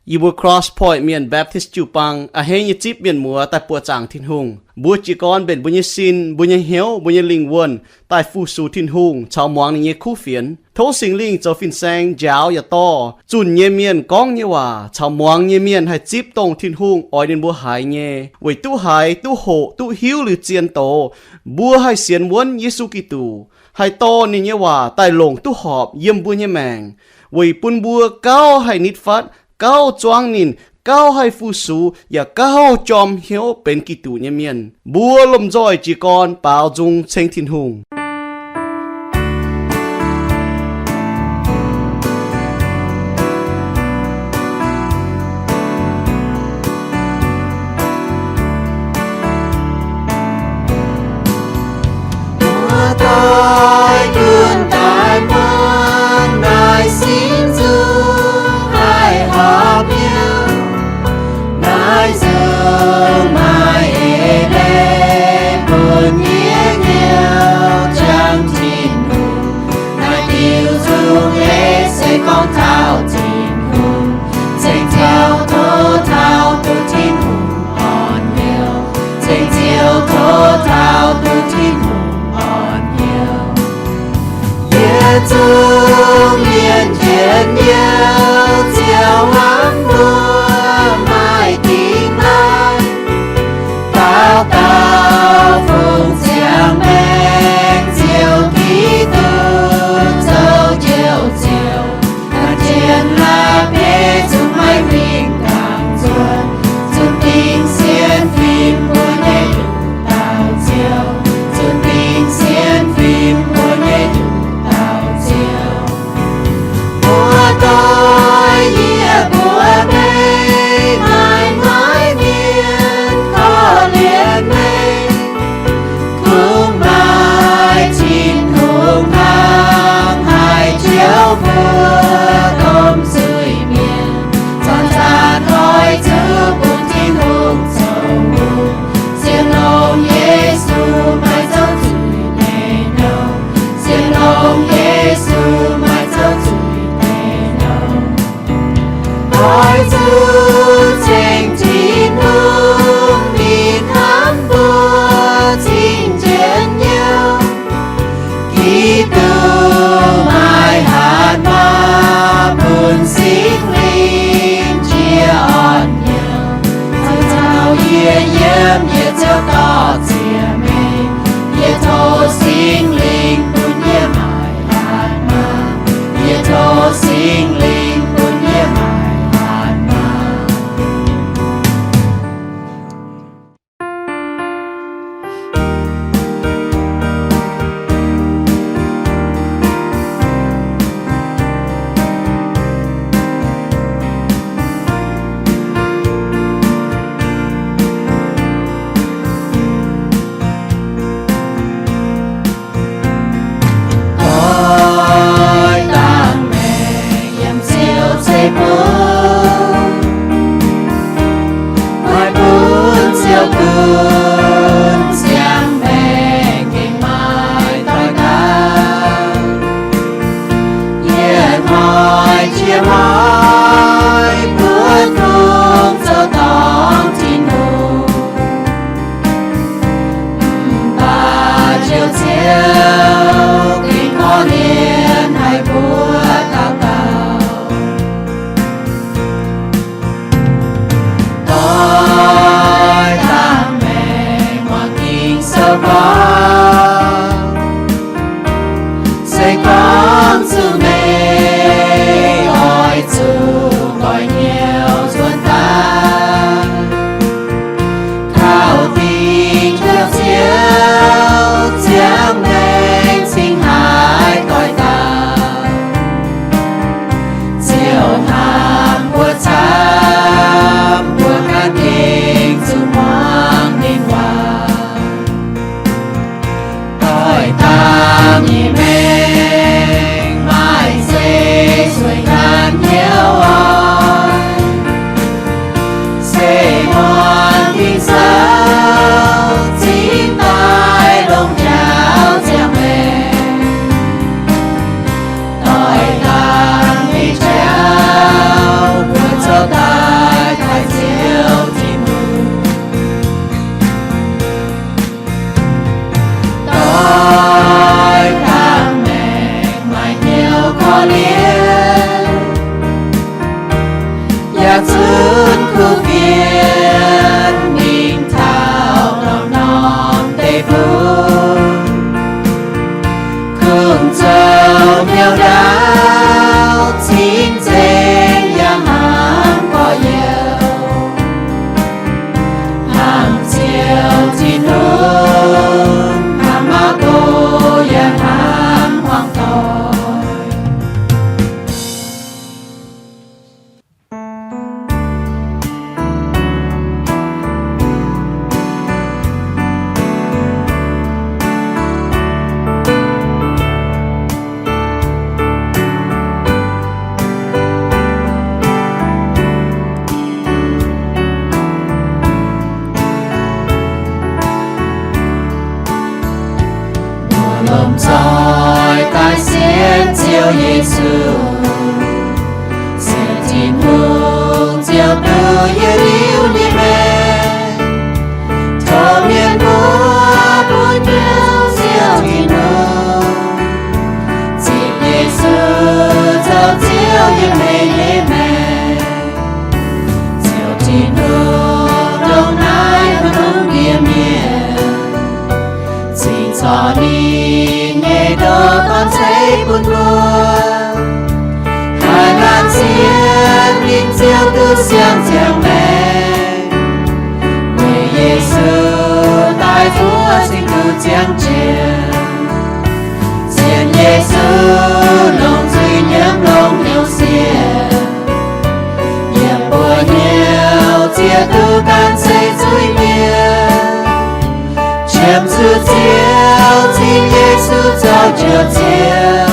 Yie mbuo Cross Point Mienh Baptist jiu-baang a'hneiv nyei zipv mienh muoz daaih buoqc zaangc Tin-Hungh. Mbuo jiez gorn mbenc mbuo nyei sin, mbuo nyei hnyouv, mbuo nyei lingh wuonh daaih fu-sux Tin-Hungh caux muangx ninh nyei kuv fienx. Tov Singx Lingh zoux fin-saeng njaaux yaac dorh zunh nyei mienh gorngv nyei waac caux muangx nyei mienh haih zipv dongh Tin-Hungh oix ninh mbuo haiz nyei, weic duqv haiz, duqv hoqc, duqv hiuv liuz zien doz, mbuo haih sienx wuonv Yesu Giduc, haih dorh ninh nyei waac daaih longc duqv horpc yiem mbuo nyei maengc, weic bun mbuo gauh haih nitv fatv, gauh zuangv ninh, gauh haih fu-sux, yaac gauh jorm hnyouv benx Giduc nyei mienh. Mbuo lomh nzoih jiez gorn baaux nzung ceng Tin-Hungh. Mbuo doix gunv daaih muonc naaic sin zungv haih horpc hnyouv. Naaiv nzunc maaih eix leiz bun yie hnyouv jangx Tin-Hungh. Naaiv diuc zungv leiz se gorngv taux Tin-Hungh. Ceng Ziouv tov taux duqv Tin-Hungh orn hnyouv. Ceng Ziouv tov taux duqv Tin-Hungh orn hnyouv. Yietc zungv mienh njien-youh Ziouv hnamv mbuo maaih dingh naaiv. Dauh dauh fungx ziangh maengc Ziouv Giduc zoux Njoux Ziouv. Naaiv jienv la'bieiv zungv maiv huingx gangx nzuonx, zunc dingc sienx fim mbuo nyei Njoux Dauh Ziouv, zunc dingc sienx fim mbuo nyei Njoux Dauh Ziouv. Mbuo doix yie mbuo mengh maaih maiv mienh korv-lienh mengh. Kungx maaih Tin-Hungh hnangv haaix joux mbuo domh zuiz-mienh, zanc-zanc oix zuqc bun Tin-Hungh zoux hungh. Sienx longx Yesu maaih zouv zuiz nyei nouh. Sienx longx Yesu maaih zouv zuiz nyei nouh. Oix zuqc ceng Tin-Hungh mingh hnamv mbuo cing njien-youh. Giduc maaih hatc maaz bun Singx Lingh jiex orn hnyouv. Caux yie yiem yietc ziouc dorh ziex mengh. Yie tov Singx Lingh bun yie maaih hatc maaz. Yie tov Singx Lingh bun yie maaih hatc maaz. Doix dangh maengc yiem Ziouv ceix bun, maaih bun Ziouv gunv ziangh maengc gengh maaih doix dangh. Yie hnoi jiex hnoi buov dungz zoux dorngc Tin-Hungh. Mv baac Njoux Ziouv gengh korv-lienh haic mbuo dauh dauh. Doix dangh maengc muangx Ging-Sou gorngv, se gorngv zuqc meih oix zuqc goix hnyouv nzuonx daaih, taux dingc Njoux Ziouv ziangh maengc cingx haaix doix dangh, Ziouv hnamv mbuo camv, mbuo ganh gengh zuqc muangx ninh waac. Doix dangh nyei maengc maaih zeiv sueih ganh hnyouv oc. yaac zunv kuv fienx mingh taux norm-norm deic-bung. Kungx zoux hnyouv ndaauv cing-nzengc yaac hnangv gorx-youz, hnangv ziouc Tin-Hungh, hnangv mauv doz yaac hnangv hmuangv doic. Mbuo lomh nzoih daaih sienx Ziouv Yesu, sienx Tin-Hungh Ziouv duqv yietc liuz nyei maengc. Tov mienh mbuo bun hnyouv Ziouv Tin-Hungh, zipv Yesu zoux Ziouv yiem meih nyei maengc. Ziouv Tin-Hungh ndongc naaiv hnangv haaix nor yiem mienh, cingx corc ninh nyei ndoqv dorn ceix bun mbuo, haih laanh sienx ninh Ziouv duqv siang-ziangh maengc. Weic Yesu daaih zuov cing duqv ziangh jiex. Sienx Yesu longc nzuih nyiemv longc hnyouv siev, yiem mbuo hnyouv ziex duqv ganh se zuiz-mienh, qiemx zuqc Ziouv cingx Yesu zoux Njoux Ziouv.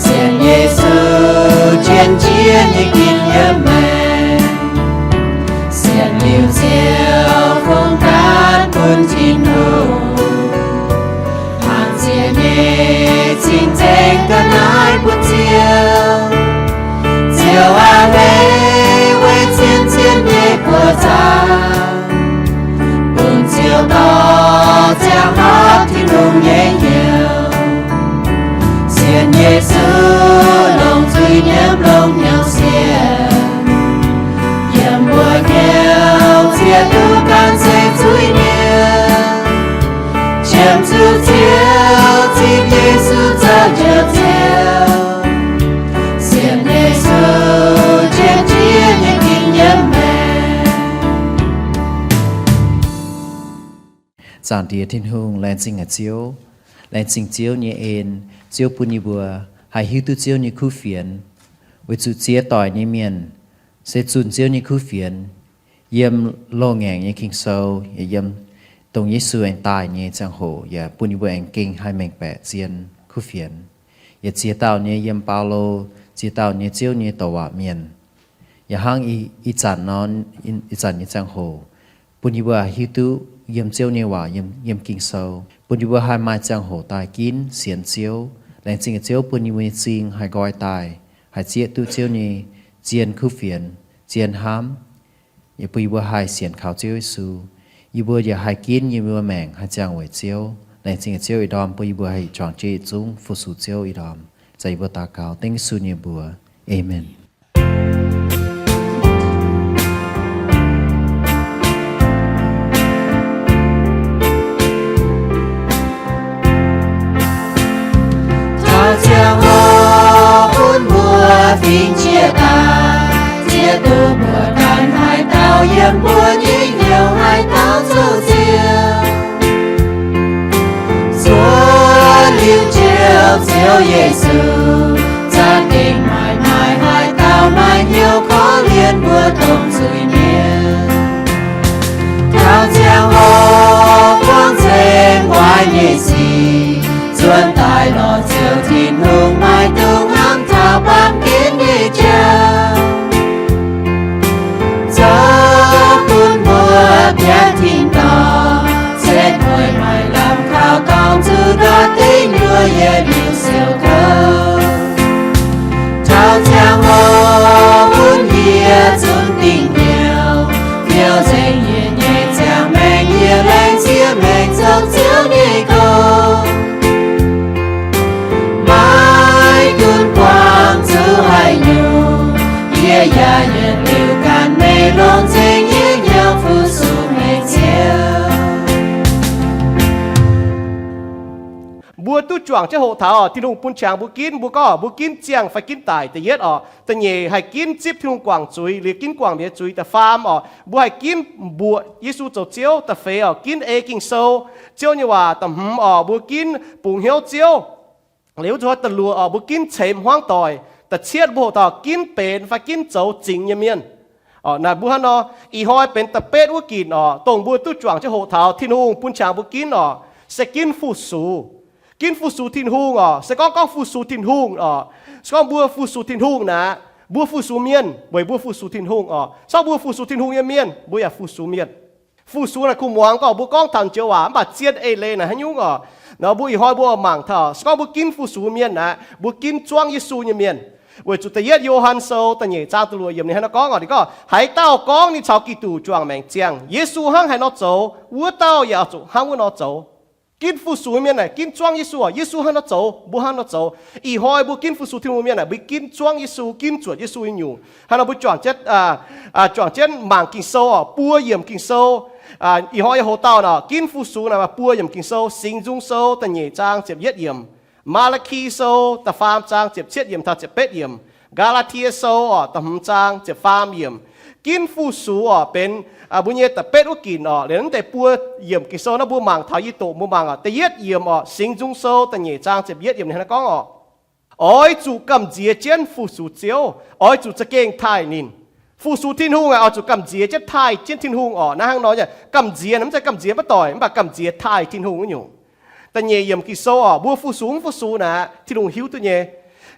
Sienx Yesu jien-jieqv nyei ginv yiem maengc, sienx liuz Ziouv fungx gaanv bun Tin-Hungh. Hnaangx ziex nyei cing-nzengc ga'naaiv bun Ziouv. Ziouv aac, leiz weic zien-zien nyei buoz-zaangc, bun Ziouv dorh ziangh hoc Tin-Hungh nyei hnyouv. Sienx Yesu longc nzuih nyiemv longc hnyouv siev, yiem mbuo hnyouv ziex duqv ganh se zuiz-mienh, qiemx zuqc Ziouv zipv Yesu zoux Njoux Ziouv. Sienx Yesu jien-jieqv nyei ginv yiem maengc. Zaangc Diex Tin-Hungh, laengz zingh haic Ziouv. Laengz zingh Ziouv nyei en. Ziouv bun yie mbuo haih hiuv duqv Ziouv nyei kuv fienx, weic zuqc ziex doic nyei mienh se zunh Ziouv nyei kuv fienx yiem loz-ngaengc nyei Ging-Sou, yaac yiem dongh Yesu aengx daaih nyei ziangh hoc, yaac bun yie mbuo aengx gengh haih mengh baeqc zien kuv fienx. Yaac ziex dauh nyei yiem Baulo, ziex dauh nyei Ziouv nyei douc waac mienh. Yaac hnangv ih zanc nor, ih zanc nyei ziangh hoc, bun yie mbuo hiuv duqv yiem Ziouv nyei waac, yiem, yiem Ging-Sou, bun yie mbuo haih maaih ziangh hoc daaih ginv sienx Ziouv. Laengz zingh Ziouv bun yie mbuo nyei zingh haih nqoi daaih, haih zieqv duqv Ziouv nyei zien kuv fienx, zien hnamv. Yaac bun yie mbuo haih sienx kaux Ziouv Yesu. Yie mbuo yaac haih ginv yie mbuo maengc haih ziangh weic Ziouv. Laengz zingh Ziouv ih ndorm bun yie mbuo haih juangc jienv yietc zungv fu-sux Ziouv ih ndorm. Zaqc yie mbuo daux gaux dengv Yesu nyei mbuox. Aamen. Taux ziangh hoc bun mbuo fingx jiex daaih, ziex duqv mbuo ganh haaix dauh yiem mbuo nyei hnyouv haaix dauh zoux Ziouv. Zuov liuz Ziouv, Ziouv Yesu, za'gengh maaih, maaih haaix dauh maaih hnyouv korv-lienh mbuo dongh zuiz-mienh. Taux ziangh hoc buangh nzengc waaic nyei sic, zuonx daaih lorz Ziouv Tin-Hungh, maaih dungz hnamv taux baamh gen nyei jauv. Zoux bun mbuo biaa tin-dorngh, setv mueiz maaih lamh kaux dorngx zuqc ndortv deic nyuoqc yietc liuz siouc kouv. Taux ziangh hoc bun yie zunv dingc hnyouv, biaux nzengc yie nyei ziangh maengc, yie laengz ziex maengc zoux Ziouv nyei gong. Maiv gunv buangh zuqc haaix nyungc, yie Yaac yietc liuz ganh meih longc nzengc nyei hnyouv fu-sux meih Ziouv. Mbuo duqv juangc jienv hoqc taux Tin-Hungh bun qangx mbuo ginv, mbuo gorngv mbuo ginv ziangh fai ginv daic, da'yietv oc. Da'nyeic haih ginv zipv Tin-Hungh guangc zuiz liuz ginv guangc mienh nyei zuiz. Da'faam oc, mbuo haih ginv mbuoqc Yesu zoux Ziouv. Da'feix oc, ginv ei Ging-Sou, Ziouv nyei waac. Da'hmz oc, mbuo ginv bungx hnyouv Ziouv. Liuz zuqc da'luoqc oc, mbuo ginv ceix hmuangv doic. Da'cietv mbuo hoqc taux ginv benx fai ginv zoux zingx nyei mienh. Naaic mbuo hnangv nor, ih hnoi benx da'betv wuov ginc oc, dongh mbuo duqv juangc jienv hoqc taux Tin-Hungh bun qangx mbuo ginv oc, se ginv fu-sux. Ginv fu-sux Tin-Hungh oc. Se gorngv gorngv fu-sux Tin-Hungh oc, se gorngv mbuo fu-sux Tin-Hungh naaic, mbuo fu-sux mienh weic mbuo fu-sux Tin-Hungh oc. Se gorngv mbuo fu-sux Tin-Hungh nyei mienh, mbuo yaac fu-sux mienh. Fu-sux naaic kuh muangx gorngv mbuo gorngv taux joux waac mv baac zien eix leiz naaic haaix nyungc oc. Nor mbuo ih hnoi mbuo mangc taux se gorngv mbuo ginv fu-sux mienh naaic, mbuo ginv zuangv Yesu nyei mienh. Weic zuqc da'yietv Yo^han Sou da'nyeic zaang da'luoqc yiemc ninh hnangv naaiv gorngv oc, ninh gorngv, haaix dauh gorngv ninh caux Giduc juangc maengc ziangh, Yesu hnangv haaix nor zoux, wuov dauh yaac oix zuqc hnangv wuov nor zoux. Ginv fu-sux mienh naaic ginv zuangv Yesu oc. Yesu hnangv nor zoux, mbuo hnangv nor zoux. Ih hnoi mbuo ginv fu-sux Tin-Hungh mienh naaic, mbuo ginv zuangv Yesu, ginv zuotc Yesu nyei nyungc. Hnangv nor mbuo juangc jienv, juangc jienv mangc Ging-Sou oc, buo yiemc Ging-Sou. Ih hnoi yie hoc dauh nor ginv fu-sux naaic maaih buo yiemc Ging-Sou, Singx Nzung Sou da'nyeic zaang ziepc yietv yiemc, Maa^laa^ki Sou da'faam zaang ziepc cietv yiemc taux ziepc betv yiemc, Gaa^laa^tie Sou oc da'hmz zaang ziepc faam yiemc. Ginv fu-sux oc benx mbuo nyei da'betv wuov ginc oc. Liuz naaiv deix buo yiemc Ging-Sou naaiv mbuo mangc taux yie doqc mbuo mangc oc. Da'yietv yiemc oc, Singx Nzung Sou da'nyeic zaang ziepc yietv yiemc ninh hnangv naaiv gorngv oc, oix zuqc gamh nziex jienv fu-sux Ziouv, oix zuqc za'gengh taaih ninh. Fu-sux Tin-Hungh aeqv, oix zuqc gamh nziex jienv taaih jienv Tin-Hungh oc. Naaiv hnangv nor, gamh nziex mv zeiz gamh nziex maiv doic, mv baac gamh nziex taaih Tin-Hungh wuov nyungc. Da'nyeic yiemc Ging-Sou oc, mbuo fu-sux mv fu-sux naaic, Tin-Hungh hiuv duqv nyei.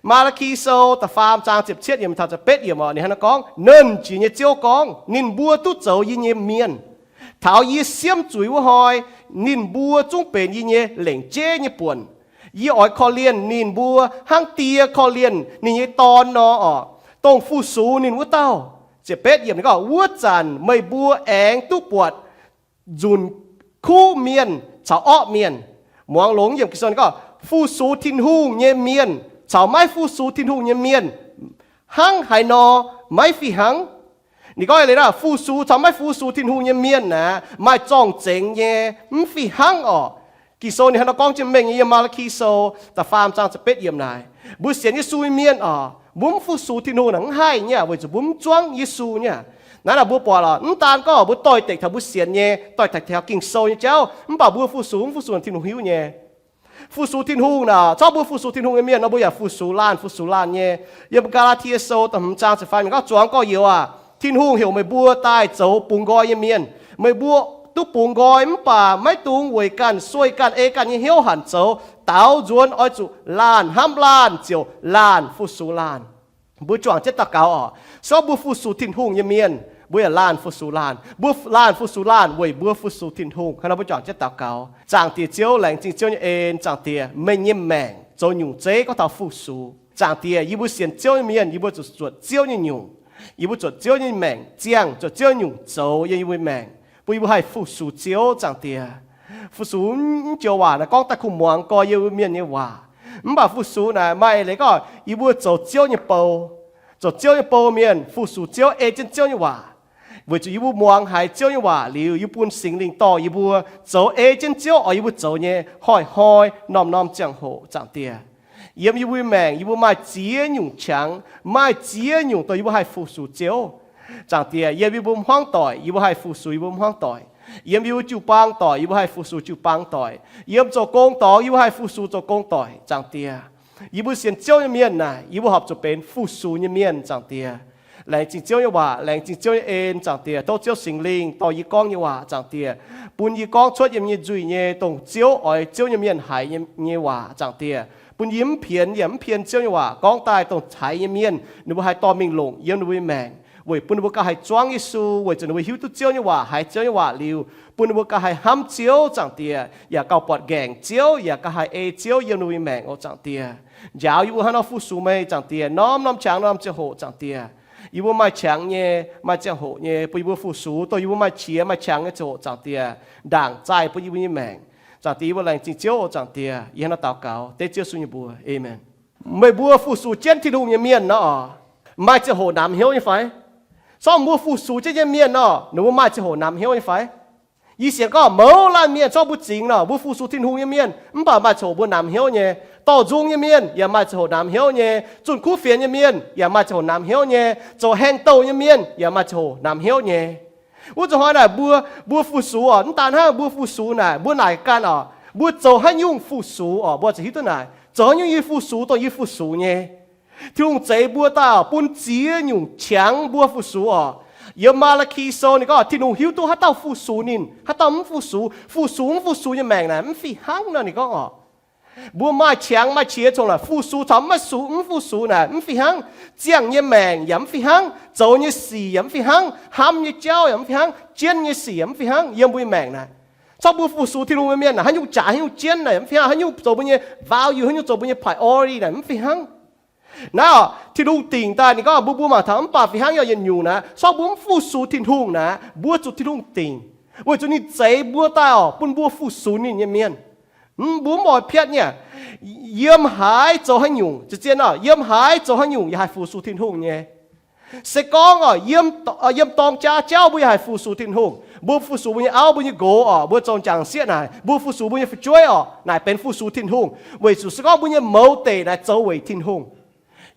Maa^laa^ki Sou da'faam zaang ziepc cietv yiemc taux ziepc betv yiemc oc, ninh hnangv naaiv gorngv, Nernh Jiex nyei Ziouv gorngv, ninh mbuo duqv zoux yie nyei mienh. Taux yie siemv zuiz wuov hnoi, ninh mbuo zungv benx yie nyei lengc jeiv nyei buonc. Yie oix korv-lienh ninh mbuo hnangv die korv-lienh ninh nyei dorn nor oc, dongh fu-sux ninh wuov dauh. Ziepc betv yiemc ninh gorngv, Wuov zanc meih mbuo aengx duqv buatc nzunc kuv mienh caux orqv mienh. Muangx longx yiemc Ging-Sou ninh gorngv, fu-sux Tin-Hungh nyei mienh caux maiv fu-sux Tin-Hungh nyei mienh hnangv haaix nor maiv fih hnangv. Ninh gorngv eix leiz naaiv, fu-sux caux maiv fu-sux Tin-Hungh nyei mienh aeqv, maaih zorng-zengx nyei mv fih hnangv oc. Ging-Sou ninh hnangv nor gorngv jienv mengh nyei yiem Maa^laa^ki Sou da'faam zaang ziepc betv yiemc naaic. Mbuo sienx Yesu nyei mienh oc, mbuo mv fu-sux Tin-Hungh naaic mv haih nyei aqv, weic zuqc mbuo mv zuangv Yesu nyei aqv. Naaiv naaic mbuo buatc oc, mv daan gorngv mbuo doix-dekc taux mbuo sienx nyei, doix-dekc taux Ging-Sou nyei jauv, mv baac mbuo fu-sux mv fu-sux Tin-Hungh hiuv nyei. Fu-sux Tin-Hungh naaic, corc mbuo fu-sux Tin-Hungh nyei mienh nor, mbuo yaac fu-sux laanh fu-sux laanh nyei. Yiem Gaa^laa^tie Sou da'hmz zaang ziepc faam yiemc gorngv, Zuangx gorx-youz aac, Tin-Hungh heuc meih mbuo daaih zoux bungx nqoi nyei mienh. Meih mbuo duqv bungx nqoi mv baac maiv dungx weic ganh sueih ganh ei ganh nyei hnyouv hanc zoux. Daaux nzuonx oix zuqc laanh hnamv laanh ziouc laanh fu-sux laanh. Mbuo juangc jienv daux gaux oc. Se gorngv mbuo fu-sux Tin-Hungh nyei mienh, mbuo yaac laanh fu-sux laanh. Mbuo laanh fu-sux laanh weic mbuo fu-sux Tin-Hungh. Hnangv nor mbuo juangc jienv daux gaux. Zaangc Diex Ziouv, laengz zingh Ziouv nyei en. Zaangc Diex, meih nyei maengc zoux nyungc zeiv gorngv taux fu-sux. Zaangc Diex, yie mbuo sienx Ziouv nyei mienh, yie mbuo zuqc zuotc Ziouv nyei nyungc. Yie mbuo zuotc Ziouv nyei maengc ziangh, zuotc Ziouv nyungc zoux yiem yie mbuo maengc, bun yie mbuo haih fu-sux Ziouv. Zaangc Diex, fu-sux mv joux waac naaiv gorngv daaih kuh muangx gorx yiem mbuo mienh nyei waac. Mv baac fu-sux naaic maaih eix leiz gorngv yie mbuo zoux Ziouv nyei bou. Zoux Ziouv nyei bou mienh fu-sux Ziouv, ei jienv Ziouv nyei waac. Weic zuqc yie mbuo muangx haiz Ziouv nyei waac liuz, yie mbuo bun Singx Lingh dorh yie mbuo zoux ei jienv Ziouv oix yie mbuo zoux nyei hnoi-hnoi norm-norm ziangh hoc. Zaangc Diex, yiem yie mbuo maengc yie mbuo maaih ziex nyungc qangx, maaih ziex nyungc dongh yie mbuo haih fu-sux Ziouv. Zaangc Diex, yiem yie mbuo hmuangv doic yie mbuo haih fu-sux yie mbuo hmuangv doic. Yiem yie mbuo jiu-baang doic yie mbuo haih fu-sux jiu-baang doic. Yiem zoux gong dorngx yie mbuo haih fu-sux zoux gong doic. Zaangc Diex, yie mbuo sienx Ziouv nyei mienh naaic, yie mbuo horpc zuqc benx fu-sux nyei mienh. Zaangc Diex, laengz zingh Ziouv nyei waac, laengz zingh Ziouv nyei en. Zaangc Diex, tov Ziouv Singx Lingh dorh yie gorngv nyei waac, Zaangc Diex, bun yie gorngv cuotv yiem nyei nzuih nyei, dongh Ziouv oix Ziouv nyei mienh haiz nyei waac. Zaangc Diex, bun yie mv pienx yaac mv pien Ziouv nyei waac gorngv daaih dongh haiz nyei mienh ninh mbuo haih dorh mingh longc yiem ninh mbuo nyei maengc, weic bun ninh mbuo gauh haih zuangv Yesu, weic zuqc ninh mbuo hiuv duqv Ziouv nyei waac, haiz Ziouv nyei waac liuz, bun ninh mbuo gauh haih hnamv Ziouv. Zaangc Diex, yaac gauh buatc nqaengc Ziouv, yaac gauh haih ei Ziouv yiem ninh mbuo nyei maengc oc. Zaangc Diex, njaaux yie mbuo hnangv nor fu-sux meih. Zaangc Diex, norm-norm qangx norm ziangh hoc, Zaangc Diex, yie mbuo maaih qangx nyei, maaih ziangh hoc nyei, bun yie mbuo fu-sux dongh yie mbuo maaih qiex maaih qangx nyei ziangh hoc. Zaangc Diex, ndaangc zaih bun yie mbuo nyei maengc. Zaangc Diex, yie mbuo laengz zingh Ziouv oc. Zaangc Diex, yie hnangv nor daux gaux dengv Ziouv Yesu nyei mbuox, aamen. Meih mbuo fu-sux jienv Tin-Hungh nyei mienh nor oc, maaih ziangh hoc namx hnyouv nyei fai? Zorqv mbuo fu-sux jienv nyei mienh nor, ninh mbuo maaih ziangh hoc namx hnyouv nyei fai? Yie sienx gorngv mouz laanh mienh, zorqv mbuo zingx nor, mbuo fu-sux Tin-Hungh nyei mienh, mv baac maaih ziangh hoc mbuo namx hnyouv nyei. Dorh nzung nyei mienh yaac maaih ziangh hoc namx hnyouv nyei. Zunh kuv fienx nyei mienh yaac maaih ziangh hoc namx hnyouv nyei. Zoux haengh douh nyei mienh yaac maaih ziangh hoc namx hnyouv nyei. Wuov zuqc hnoi naaic mbuo, mbuo fu-sux oc, mv daan hnangv mbuo fu-sux naaic, mbuo naaic ganh oc, mbuo zoux haaix nyungc fu-sux oc, mbuo zuqc hiuv duqv naaic, zoux haaix nyungc yie fu-sux dongh yie fu-sux nyei. Tin-Hungh zeix mbuo daaih oc, bun ziex nyungc qangx mbuo fu-sux oc. Yiem Maa^laa^ki Sou ninh gorngv Tin-Hungh hiuv duqv haaix dauh fu-sux ninh, haaix dauh mv fu-sux. Fu-sux mv fu-sux nyei maengc naaic mv fih hnangv nor ninh gorngv oc. Mbuo maaih qangx maaih qiex congx naaic fu-sux caux maiv fu-sux, mv fu-sux naaic mv fih hnangv. Ziangh nyei maengc yaac mv fih hnangv. Zoux nyei sic yaac mv fih hnangv. Hnamv nyei jauv yaac mv fih hnangv. Jienv nyei sic yaac mv fih hnangv yiem mbuo nyei maengc naaic. Corc mbuo fu-sux Tin-Hungh nyei mienh naaic, haaix nyungc jaaix haaix nyungc jienv naaic mv fih hnangv, haaix nyungc zoux mbuo nyei value, haaix nyungc zoux mbuo nyei priority naaic mv fih hnangv. Naaiv oc, Tin-Hungh dingc daaih ninh gorngv mbuo, mbuo mangc taux mv baac fih hnangv yaac yietc nyungc naaic, corc mbuo mv fu-sux Tin-Hungh naaic, mbuo zuqc Tin-Hungh dingc, weic zuqc ninh zeix mbuo daaih oc, bun mbuo fu-sux ninh nyei mienh. Mv, mbuo mv oix piatv nyei. Yiem haaix zoux haaix nyungc, zien-zien oc, yiem haaix zoux haaix nyungc yaac haih fu-sux Tin-Hungh nyei. Se gorngv oc, yiem dorng jaav jauv mbuo yaac haih fu-sux Tin-Hungh. Mbuo fu-sux mbuo nyei auv, mbuo nyei nqox oc, mbuo zoux m'jangc sieqv naaic, mbuo fu-sux mbuo nyei fu'jueiv oc, naaic benx fu-sux Tin-Hungh, weic zuqc se gorngv mbuo nyei mouz deic naaic zoux weic Tin-Hungh.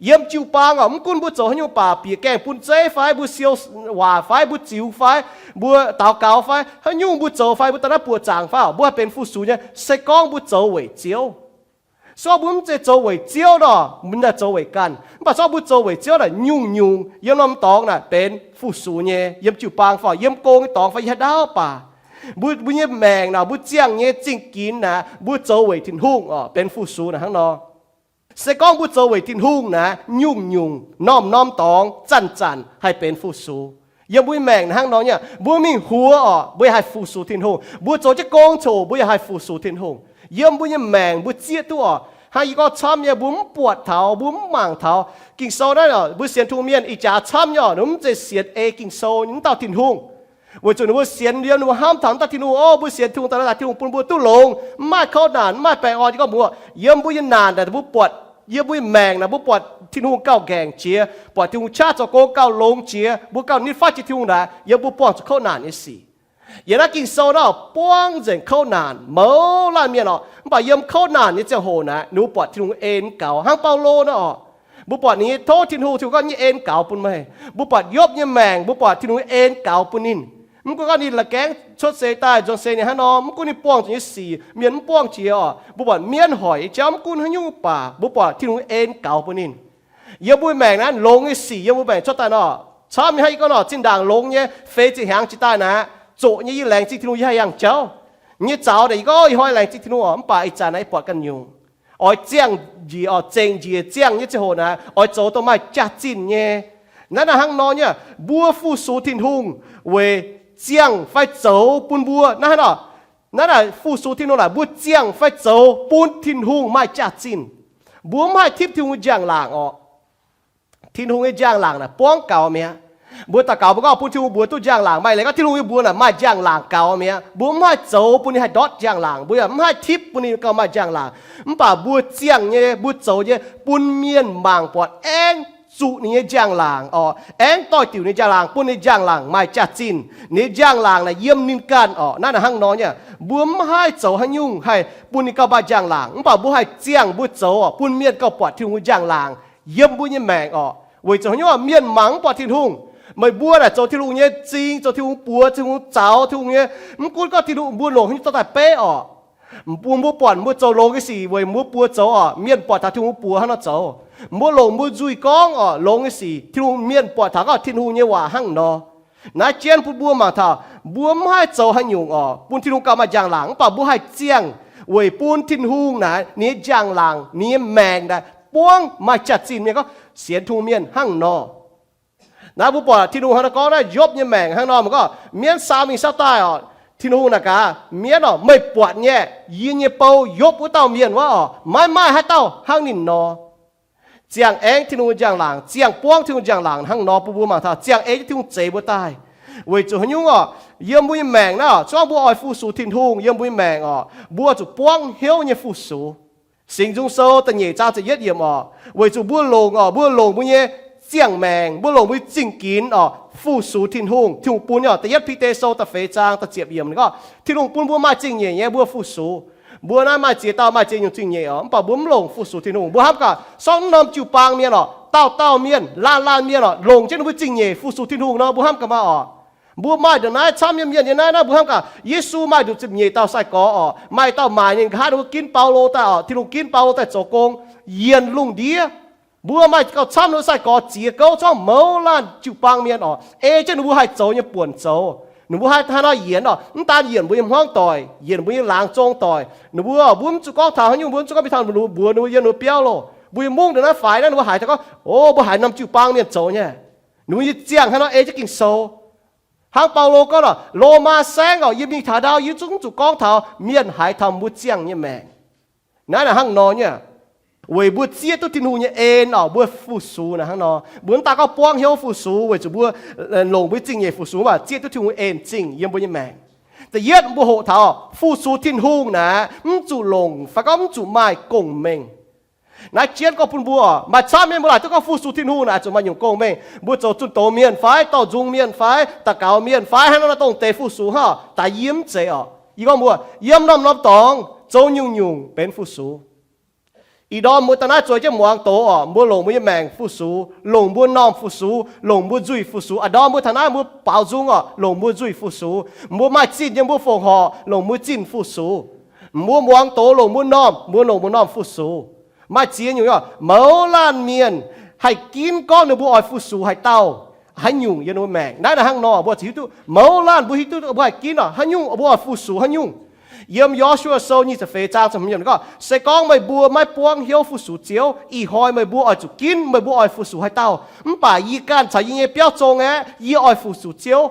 Yiem jiu-baang oc, mv gunv mbuo zoux haaix nyungc baac, bieqc gaengh bun zeiv fai, mbuo siou waac fai, mbuo ziux fai, mbuo daux gaux fai, haaix nyungc mbuo zoux fai, mbuo daaih naaiv buoqc zaangc fai oc, mbuo haih benx fu-sux nyei, se gorngv mbuo zoux weic Ziouv. Se gorngv mbuo mv zeiz zoux weic Ziouv nor, mbuo daaih zoux weic ganh. Mv baac se gorngv mbuo zoux weic Ziouv naaic, nyungc-nyungc yiem norm dorngx naaic benx fu-sux nyei. Yiem jiu-baang fai yiem gong nyei dorngx fai yiem haaix dauh baac, mbuo, mbuo nyei maengc naaic, mbuo ziangh nyei zingh ginx naaic, mbuo zoux weic Tin-Hungh oc, benx fu-sux naaic hnangv nor. Se gorngv mbuo zoux weic Tin-Hungh naaic, nyungc-nyungc norm-norm dorngx zanc-zanc haih benx fu-sux. Yiem mbuo nyei maengc naaic hnangv nor nyei, mbuo mingh huox oc, mbuo yaac haih fu-sux Tin-Hungh. Mbuo zoux jienv gong coc, mbuo yaac haih fu-sux Tin-Hungh. Yiem mbuo nyei maengc mbuo zieqv duqv oc. Hnangv yie gorngv camv nyei, mbuo mv buatc taux, mbuo mv mangc taux. Ging-Sou naaiv oc, mbuo sienx Tin-Hungh mienh ih jaax camv nyei oc, ninh mv zeiz sienx ei Ging-Sou nyei, mv dauh Tin-Hungh. Weic zuqc ninh mbuo sienx liuz ninh mbuo hnamv taux mv dauh Tin-Hungh oc, mbuo sienx Tin-Hungh daaih, Tin-Hungh bun mbuo duqv longx, mv maaih kouv naanc, mv maaih baengh orn. Yie gorngv mbuo, yiem mbuo nyei naanc naaic mbuo buatc, yiem mbuo nyei maengc naaic mbuo buatc Tin-Hungh gauh nqaengc jiex, buatc Tin-Hungh qaqv zoux gong gauh longx jiex, mbuo gauh nitv fatv jiex Tin-Hungh naaic, yiem mbuo buangh zuqc kouv naanc nyei sic. Yiem naaiv Ging-Sou naaiv buangv nzengc kouv naanc, mouz laanh mienh oc. Mv baac yiem kouv naanc nyei ziangh hoc naaic, ninh mbuo buatc Tin-Hungh en gaux hnangv Baulo naaiv oc. Mbuo buatc ninh nyei tov Tin-Hungh, Tin-Hungh gorngv nyei en gaux bun meih. Mbuo buatc Yopv nyei maengc, mbuo buatc Tin-Hungh en gaux bun ninh. Mv gunv gorngv ninh la'gaengv cuotv seix daaih nzuonx seix ninh hnangv nor, mv gunv ninh buangh zuqc nyei sic mienh mv buangh jiex oc, mbuo buatc mienv hoic nyei jauv, mv gunv haaix nyungc baac mbuo buatc Tin-Hungh en gaux bun ninh. Yiem mbuo maengc naaiv longx nyei sic yiem mbuo maengc cuotv daaih nor, camv nyei hnangv yie gorngv nor, zinh ndaangc longx nyei feix ziepc hnyangx jiex daaih naaiv, zoqc nyei yie laengz zingh Tin-Hungh, yie haih yangh jauv. Yie nyei zaux naaic, yie gorngv yie hnoi laengz zingh Tin-Hungh oc, mv baac ih zanc naaiv yie buatc ganh nyungc. Oix ziangh njiec oc, zengc njiec ziangh nyei ziangh hoc naaic, oix zoux dongh maaih jaax-zinh nyei. Naaiv naaic hnangv nor nyei, mbuo fu-sux Tin-Hungh weic ziangh fai zoux bun mbuo naaiv hnangv nor. Naaiv naaic fu-sux Tin-Hungh naaic, mbuo ziangh fai zoux bun Tin-Hungh maaih jaax-zinh. Mbuo mv haih tipv Tin-Hungh njang-laangc oc. Tin-Hungh nyei njang-laangc naaic buangv gaux mi'aqv. Mbuo daux gaux mbuo gorngv bun Tin-Hungh mbuox duqv njang-laangc, maaih leiz gorngv Tin-Hungh nyei mbuox naaic maaih njang-laangc gaux mi'aqv. Mbuo mv haih zoux bun ninh haih ndortv njang-laangc, mbuo yaac mv haih tipv bun ninh gauh maaih njang-laangc. Mv baac mbuo ziangh nyei, mbuo zoux nyei bun mienh mangc buatc aengx zuqc ninh nyei njang-laangc oc, aengx doix-diuc ninh njang-laangc, bun ninh njang-laangc maaih jaax-zinh. Ninh njang-laangc naaic yiem ninh ganh oc. Naaiv naaic hnangv nor nyei, mbuo mv haih zoux haaix nyungc haih bun ninh gauh maaih njang-laangc, mv baac mbuo haih ziangh mbuo zoux oc, bun mienh gauh buatc Tin-Hungh njang-laangc yiem mbuo nyei maengc oc. Weic zuqc haaix nyungc mienh mangc mv buatc Tin-Hungh. Meih mbuo naaic zoux Tin-Hungh nyei m'zing, zoux Tin-Hungh buoz, Tin-Hungh zaux, Tin-Hungh nyei, mv gunv gorngv Tin-Hungh mbuo longc haaix nyungc dorh daaih beiv oc. Mbuo, mbuo buatc mbuo zoux longx nyei sic weic mbuo buoz zoux oc, mienh buatc taux Tin-Hungh buoz hnangv nor zoux. Mbuo longc mbuo nzuih gorngv oc, longx nyei sic, Tin-Hungh, mienh buatc taux gorngv Tin-Hungh nyei waac hnangv nor. Naaiv jienv bun mbuo mangc taux, mbuo mv haih zoux haaix nyungc oc, bun Tin-Hungh gauh maaih njang-laangc, mv baac mbuo haih ziangh weic bun Tin-Hungh naaic ninh nyei njang-laangc, ninh nyei maengc naaic buangv maaih jaax-zinh mienh gorngv sienx Tin-Hungh mienh hnangv nor. Naaiv mbuo buatc Tin-Hungh hnangv nor gorngv naaiv Yopv nyei maengc hnangv nor, mv gorngv mienv saau mingh saau daaih oc. Tin-Hungh naaic gaax, mienv oc, meih buatc nyei, yie nyei bou Yopv wuov dauh mienh wuov oc, maiv maaih haaix dauh hnangv ninh nor. Ziangh aengv Tin-Hungh njang-laangc, ziangh buangv Tin-Hungh njang-laangc hnangv nor bun mbuo mangc taux ziangh ei jienv Tin-Hungh zeix mbuo daaih. Weic zuqc haaix nyungc oc, yiem mbuo nyei maengc naaiv oc, se gorngv mbuo oix fu-sux Tin-Hungh yiem mbuo nyei maengc oc, mbuo zuqc buangv hnyouv nyei fu-sux. Singx Nzung Sou da'nyeic zaang ziepc yietv yiemc oc, weic zuqc mbuo longc oc, mbuo longc mbuo nyei ziangh maengc, mbuo longc mbuo zingh ginx oc fu-sux Tin-Hungh. Tin-Hungh bun nyei oc. Da'yietv Bide Sou da'feix zaang da'ziepc yiemc gorngv, Tin-Hungh bun mbuo maaih zingh nyeic nyei mbuo fu-sux. Mbuo naaiv maaih ziex dauh maaih ziex nyungc zingh nyeic oc, mv baac mbuo mv longc fu-sux Tin-Hungh. Mbuo hnamv gaax, sorng norm jiu-baang mienh oc, dauh dauh mienh, laanh laanh mienh oc, longc jienv ninh mbuo zingh nyeic fu-sux Tin-Hungh nor, mbuo hnamv gaax maah oc. Mbuo maaih ndongc naaiv camv nyei mienh nyei naaiv, naaiv mbuo hnamv gaax, Yesu maaih nduqc ziepc nyeic dauh sai-gorx oc, maaih dauh maaic ninh nqa'haav ninh mbuo ginv Baulo daaih oc, Tin-Hungh ginv Baulo daaih zoux gong, yienc lungh ndiev. Mbuo maaih gauh camv ninh sai-gorx ziex gouv zorngv mouz laanh jiu-baang mienh oc, ei jienv ninh mbuo haih zoux nyei buonc zoux. Ninh mbuo haih haaix nor yienc oc? Mv daan yienc mbuo nyei hmuangv doic, yienc mbuo nyei laangz zong doic. Ninh mbuo, mbuo mv zuqc gorngv taux haaix nyungc, mbuo mv zuqc gorngv mingh taux mbuo, mbuox ninh mbuo yiem ninh mbuo biauv loh. Mbuo nyei mungv ndongc naaiv faix naaiv, ninh mbuo haiz taux gorngv, o, mbuo haiz norm jiu-baang mienh zoux nyei. Ninh mbuo nyei ziangh haaix nor ei jienv Ging-Sou. Hnangv Baulo gorngv oc, Lomaa saengv oc, yie mingh taux ndau, yie zungv mv zuqc gorngv taux mienh haiz taux mbuo ziangh nyei maengc. Naaiv naaic hnangv nor nyei. Weic mbuo zieqv duqv Tin-Hungh nyei en oc, mbuo fu-sux naaic hnangv nor. Mbuo mv daan gorngv buangv hnyouv fu-sux weic zuqc mbuo longc mbuo zingh nyeic fu-sux, mv baac zieqv duqv Tin-Hungh en zingh yiem mbuo nyei maengc. Da'yietv mbuo hoqc taux fu-sux Tin-Hungh naaic mv zuqc longc fai gorngv mv zuqc maaih gong-mengh. Naaiv jienv gorngv bun mbuo oc, maaih camv nyei mbuo laaic duqv gorngv fu-sux Tin-Hungh naaic zuqc maaih nyungc gong-mengh. Mbuo zoux zunh doz mienh fai dorh nzung mienh fai daux gaux mienh fai hnangv nor dongh deix fu-sux hnangv. Daaih yie mv zeiz oc. Yie gorngv mbuo yiem norm-norm dorngx zoux nyungc-nyungc benx fu-sux. Ih ndorm mbuo daaih naaiv zueiz jienv muangx doz oc, mbuo longc mbuo nyei maengc fu-sux, longc mbuo normh fu-sux, longc mbuo nzuih fu-sux. Ih ndorm mbuo taux naaiv mbuo baaux nzung oc, longc mbuo nzuih fu-sux. Mbuo maaih zinh nyei mbuo fongc horc longc mbuo zinh fu-sux. Mbuo muangx doz longc mbuo normh, mbuo longc mbuo normh fu-sux. Maaih ziex nyungc oc, mouz laanh mienh haih ginv gorngv ninh mbuo oix fu-sux haaix dauh, haaix nyungc yiem ninh mbuo maengc. Naaiv naaic hnangv nor mbuo ziouc hiuv duqv mouz laanh mbuo hiuv duqv mbuo haih ginv oc, haaix nyungc mbuo oix fu-sux haaix nyungc. Yiem Yo^su^waa Sou nyic ziepc feix zaang ziepc hmz gorngv, se gorngv meih mbuo maiv buangv hnyouv fu-sux Ziouv, ih hnoi meih mbuo oix zuqc ginv meih mbuo oix fu-sux haaix dauh. Mv baac yie ganh caux yie nyei biauv zong aeqv, yie oix fu-sux Ziouv.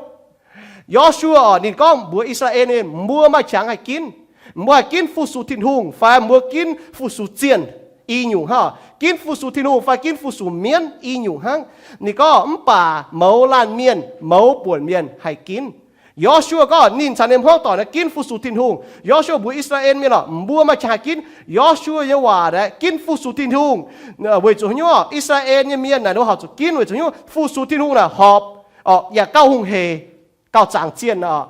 Yo^su^waa oc, ninh gorngv mbuox I^saa^laa^en mienh, mbuo maaih qangx haih ginv. Mbuo haih ginv fu-sux Tin-Hungh fai mbuo ginv fu-sux zienh, i nyungc hnangv. Ginv fu-sux Tin-Hungh fai ginv fu-sux mienv, i nyungc hnangv. Ninh gorngv mv baac mouz laanh mienh, mouz buonc mienh haih ginv. Yo^su^waa gorngv ninh caux ninh hmuangv doic naaiv ginv fu-sux Tin-Hungh. Yo^su^waa mbuox I^saa^laa^en mienh oc, mbuo maaih qangx haih ginv. Yo^su^waa nyei waac aeqv, ginv fu-sux Tin-Hungh. Weic zuqc haaix nyungc? I^saa^laa^en nyei mienh naaic ninh mbuo horpc zuqc ginv weic zuqc haaix nyungc? Fu-sux Tin-Hungh naaic horpc, yaac gauh hungh heic, gauh zaangc zienh oc.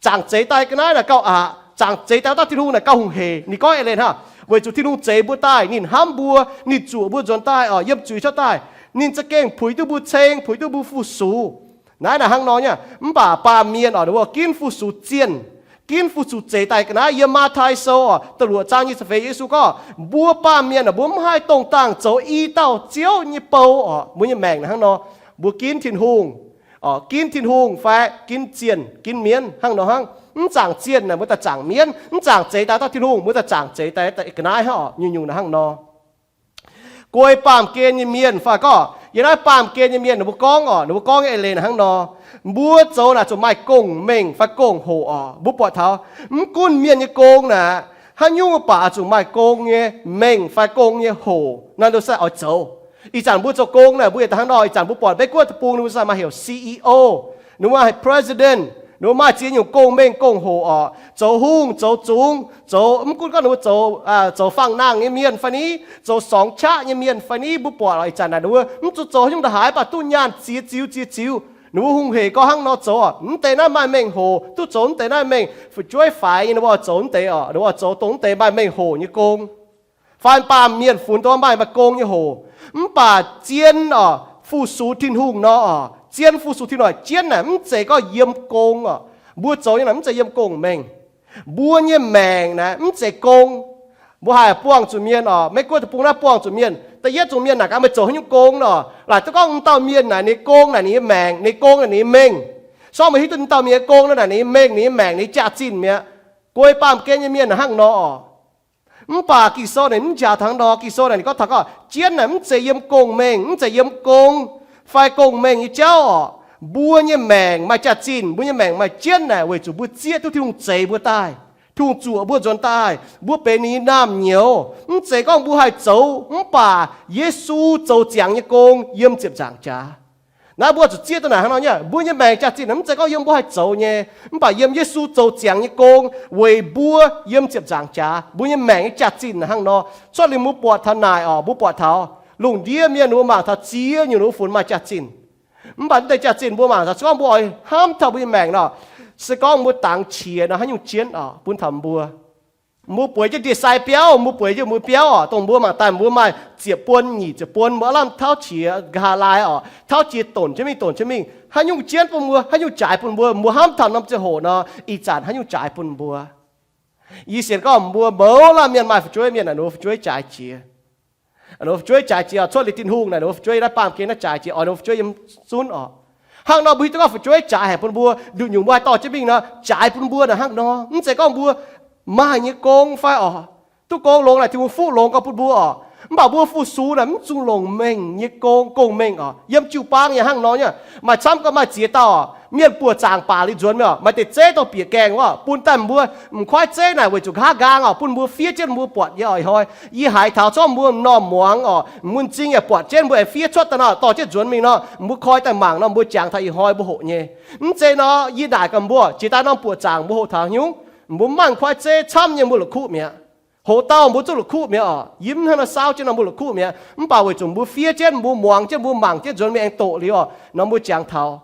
Zaangc zeix daaih ga'naaiv naaic gauh aqc, zaangc zeix daaih dauh Tin-Hungh naaic gauh hungh heic. Ninh gorngv eix leiz hnangv, weic zuqc Tin-Hungh zeix mbuo daaih, ninh hnamv mbuo, ninh zuoqc mbuo nzuonx daaih oc, yiem zuiz cuotv daaih, ninh za'gengh puix duqv mbuo ceng, puix duqv mbuo fu-sux. Naaiv naaic hnangv nor nyei. Mv baac baamh mienh oc, ninh mbuo ginv fu-sux zienh, ginv fu-sux zeix daaih ga'naaiv. Yiem Matv^tai Sou oc, da'luoqc zaang nyic ziepc feix, Yesu gorngv, mbuo baamh mienh oc, mbuo mv haih dongh dangh zoux i dauh Ziouv nyei bou oc. Mbuo nyei maengc naaic hnangv nor, mbuo ginv Tin-Hungh, ginv Tin-Hungh fai ginv zienh, ginv mienv hnangv nor hnangv. Mv zaangc zienh naaic mbuo daaih zaangc mienv, mv zaangc zeix daaih dauh Tin-Hungh mbuo daaih zaangc zeix daaih ga'naaiv hnangv oc. Nyungc-nyungc naaic hnangv nor. Guei baamh gen nyei mienh fai gorngv yiem naaiv baamh gen nyei mienh ninh mbuo gorngv oc, ninh mbuo gorngv nyei eix leiz naaic hnangv nor, mbuo zoux naaic zuqc maaih gong-mengh fai gong-hoc oc. Mbuo buatc taux mv gunv mienh nyei gong naaic, haaix nyungc mv baac zuqc maaih gong nyei mengh fai gong nyei hoc naaiv nor se oix zoux. Ih zanc mbuo zoux gong naaic mbuo yietc daaih hnangv nor, ih zanc mbuo buatc Meiv Guoqv deic-bung ninh mbuo se maaih heuc C E O, ninh mbuo maaih president, ninh mbuo maaih ziex nyungc gong-mengh gong-hoc oc. Zoux hungh, zoux zungx, zoux mv gunv gorngv ninh mbuo zoux, zoux fangx nangh nyei mienh fai ni, zoux sorngx qaqv nyei mienh fai ni, mbuo buatc oc, ih zanc naaic ninh mbuo mv zuqc zoux haaix nyungc ndongc haaix, mv baac duqv nyaanh ziex ziux ziex ziux. Ninh mbuo hungh heic gorngv hnangv nor zoux, mv deix naaiv maaih mengh hoc, duqv zoux mv deix naaiv mengh fu'jueiv faix nyei, ninh mbuo oix zoux mv deix oc, ninh mbuo oix zoux dongh mv deix maaih mengh hoc nyei gong. Fai baamh mienh funx dongh maaih, maaih gong nyei hoc. Mv baac zien oc, fu-sux Tin-Hungh nor oc, zien fu-sux Tin-Hungh jienv naaic mv zeiz gorngv yiem gong oc. Mbuo zoux nyei naaic mv zeiz yiem gong-mengh. Mbuo nyei maengc naaic mv zeiz gong. Mbuo haih buangh zuqc mienh oc, Meiv Guoqv deic-bung naaiv buangh zuqc mienh, da'yietv zungh mienh naaic gaax meih zoux haaix nyungc gong nor, laaic duqv gorngv m'dauh mienh naaic ninh gong naaic ninh nyei maengc, ninh gong naaic ninh nyei mengh. Sorng meih hiuv duqv m'dauh mienh nyei gong nor naaic ninh nyei mengh, ninh nyei maengc, ninh nyei jaax-zinh mi'aqv. Guei baamh gen nyei mienh naaic hnangv nor oc. Mv baac Ging-Sou naaic mv njaaux taux nor, Ging-Sou naaic ninh gorngv taux gorngv jienv naaic mv zeiz yiem gong-mengh, mv zeiz yiem gong fai gong-mengh nyei jauv oc. Mbuo nyei maengc maaih jaax-zinh, mbuo nyei maengc maaih jienv naaic weic zuqc mbuo zieqv duqv Tin-Hungh zeix mbuo daaih, Tin-Hungh zuoqc mbuo nzuonx daaih, mbuo benx ninh nyei naamh nyouz. Mv zeiz gorngv mbuo haih zoux, mv baac Yesu zoux ziangx nyei gong yiem ziepc nzaangc jaax. Naaiv mbuo zuqc zieqv duqv naaic hnangv nor nyei. Mbuo nyei maengc jaax-zinh mv zeiz gorngv yiem mbuo haih zoux nyei, mv baac yiem Yesu zoux ziangx nyei gong weic mbuo yiem ziepc nzaangc jaax. Mbuo nyei maengc nyei jaax-zinh hnangv nor. Cuotv liuz mbuo buatc taux naaic oc, mbuo buatc taux Lungh ndiev mienh ninh mbuo mangc taux ziex nyungc ninh mbuo funx maaih jaax-zinh. Mv baac naaiv deix jaax-zinh mbuo mangc taux, se gorngv mbuo oix hnamv taux mbuo nyei maengc nor, se gorngv mbuo dangx qiex nor, haaix nyungc jienv oc bun taux mbuo? Mbuo bueix jienv ndie-sai biauv, mbuo bueix jienv mbuo biauv oc, dongh mbuo mangc daaih mbuo maaih ziepc buon nyic ziepc buon, mbuo aav lamh tauv qiex nqa'haav laai oc, tauv qiex donc jienv mingh, donc jienv mingh, haaix nyungc jienv bun mbuo, haaix nyungc jaaix bun mbuo? Mbuo hnamv taux norm ziangh hoc nor, ih zanc haaix nyungc jaaix bun mbuo? Yie sienx gorngv mbuo mouz laanh mienh maaih fu'jueiv mienh, ninh mbuo fu'jueiv jaaix jiex. Ninh mbuo fu'jueiv jaaix jiex oc, cuotv liuz Tin-Hungh naaic, ninh mbuo fu'jueiv naaiv baamh gen naaiv jaaix jiex oc, ninh mbuo fu'jueiv yiem zunv oc. Hnangv nor mbuo hiuv duqv gorngv fu'jueiv jaaix haic bun mbuo, nduqc nyungc mbuo haih dorh jienv mingh nor, jaaix bun mbuo naaic hnangv nor. Mv zeiz gorngv mbuo maaih nyei gong fai oc, duqv gong longx naaic, Tin-Hungh fuqv longx gorx bun mbuo oc, mv baac mbuo fu-sux naaic mv zuqc longc mengh nyei gong, gong-mengh oc. Yiem jiu-baang yaac hnangv nor nyei, maaih camv gorngv maaih ziex dauh oc, mienh buoqc zaangc baac liuz nzuonx mingh oc, maaih deix zeiv dongh bieqc gaengh wuov bun daaih mbuo, m'nqoiv zeiv naaic weic zuqc nqa'haav nqaang oc, bun mbuo fiev jienv mbuo buatc nyei oix hnoi. Yie haiz taux zorqv mbuo m'normh muangx oc, m'nzing yaac buatc jienv mbuo aengx fiev cuotv daaih nor, dorh jienv nzuonx mingh nor, mbuo koi daaih mangc nor, mbuo jangx taux ih hnoi mbuo hoqc nyei. Mv zeiz nor, yie naaic gaax mbuo, jiex daaih norm buoqc zaangc mbuo hoqc taux nyungc, mbuo mv maaih m'nqoiv zeiv camv nyei mbuo la'kuqv mi'aqv. Hoqc dauh mbuo zungv la'kuqv mi'aqv oc. Yie mv hnangv nor saauv jienv nor mbuo la'kuqv mi'aqv. Mv baac weic zuqc mbuo fiev jienv, mbuo muangx jienv, mbuo mangc jienv nzuonx mingh aengx doqc liuz oc, nor mbuo jangx taux.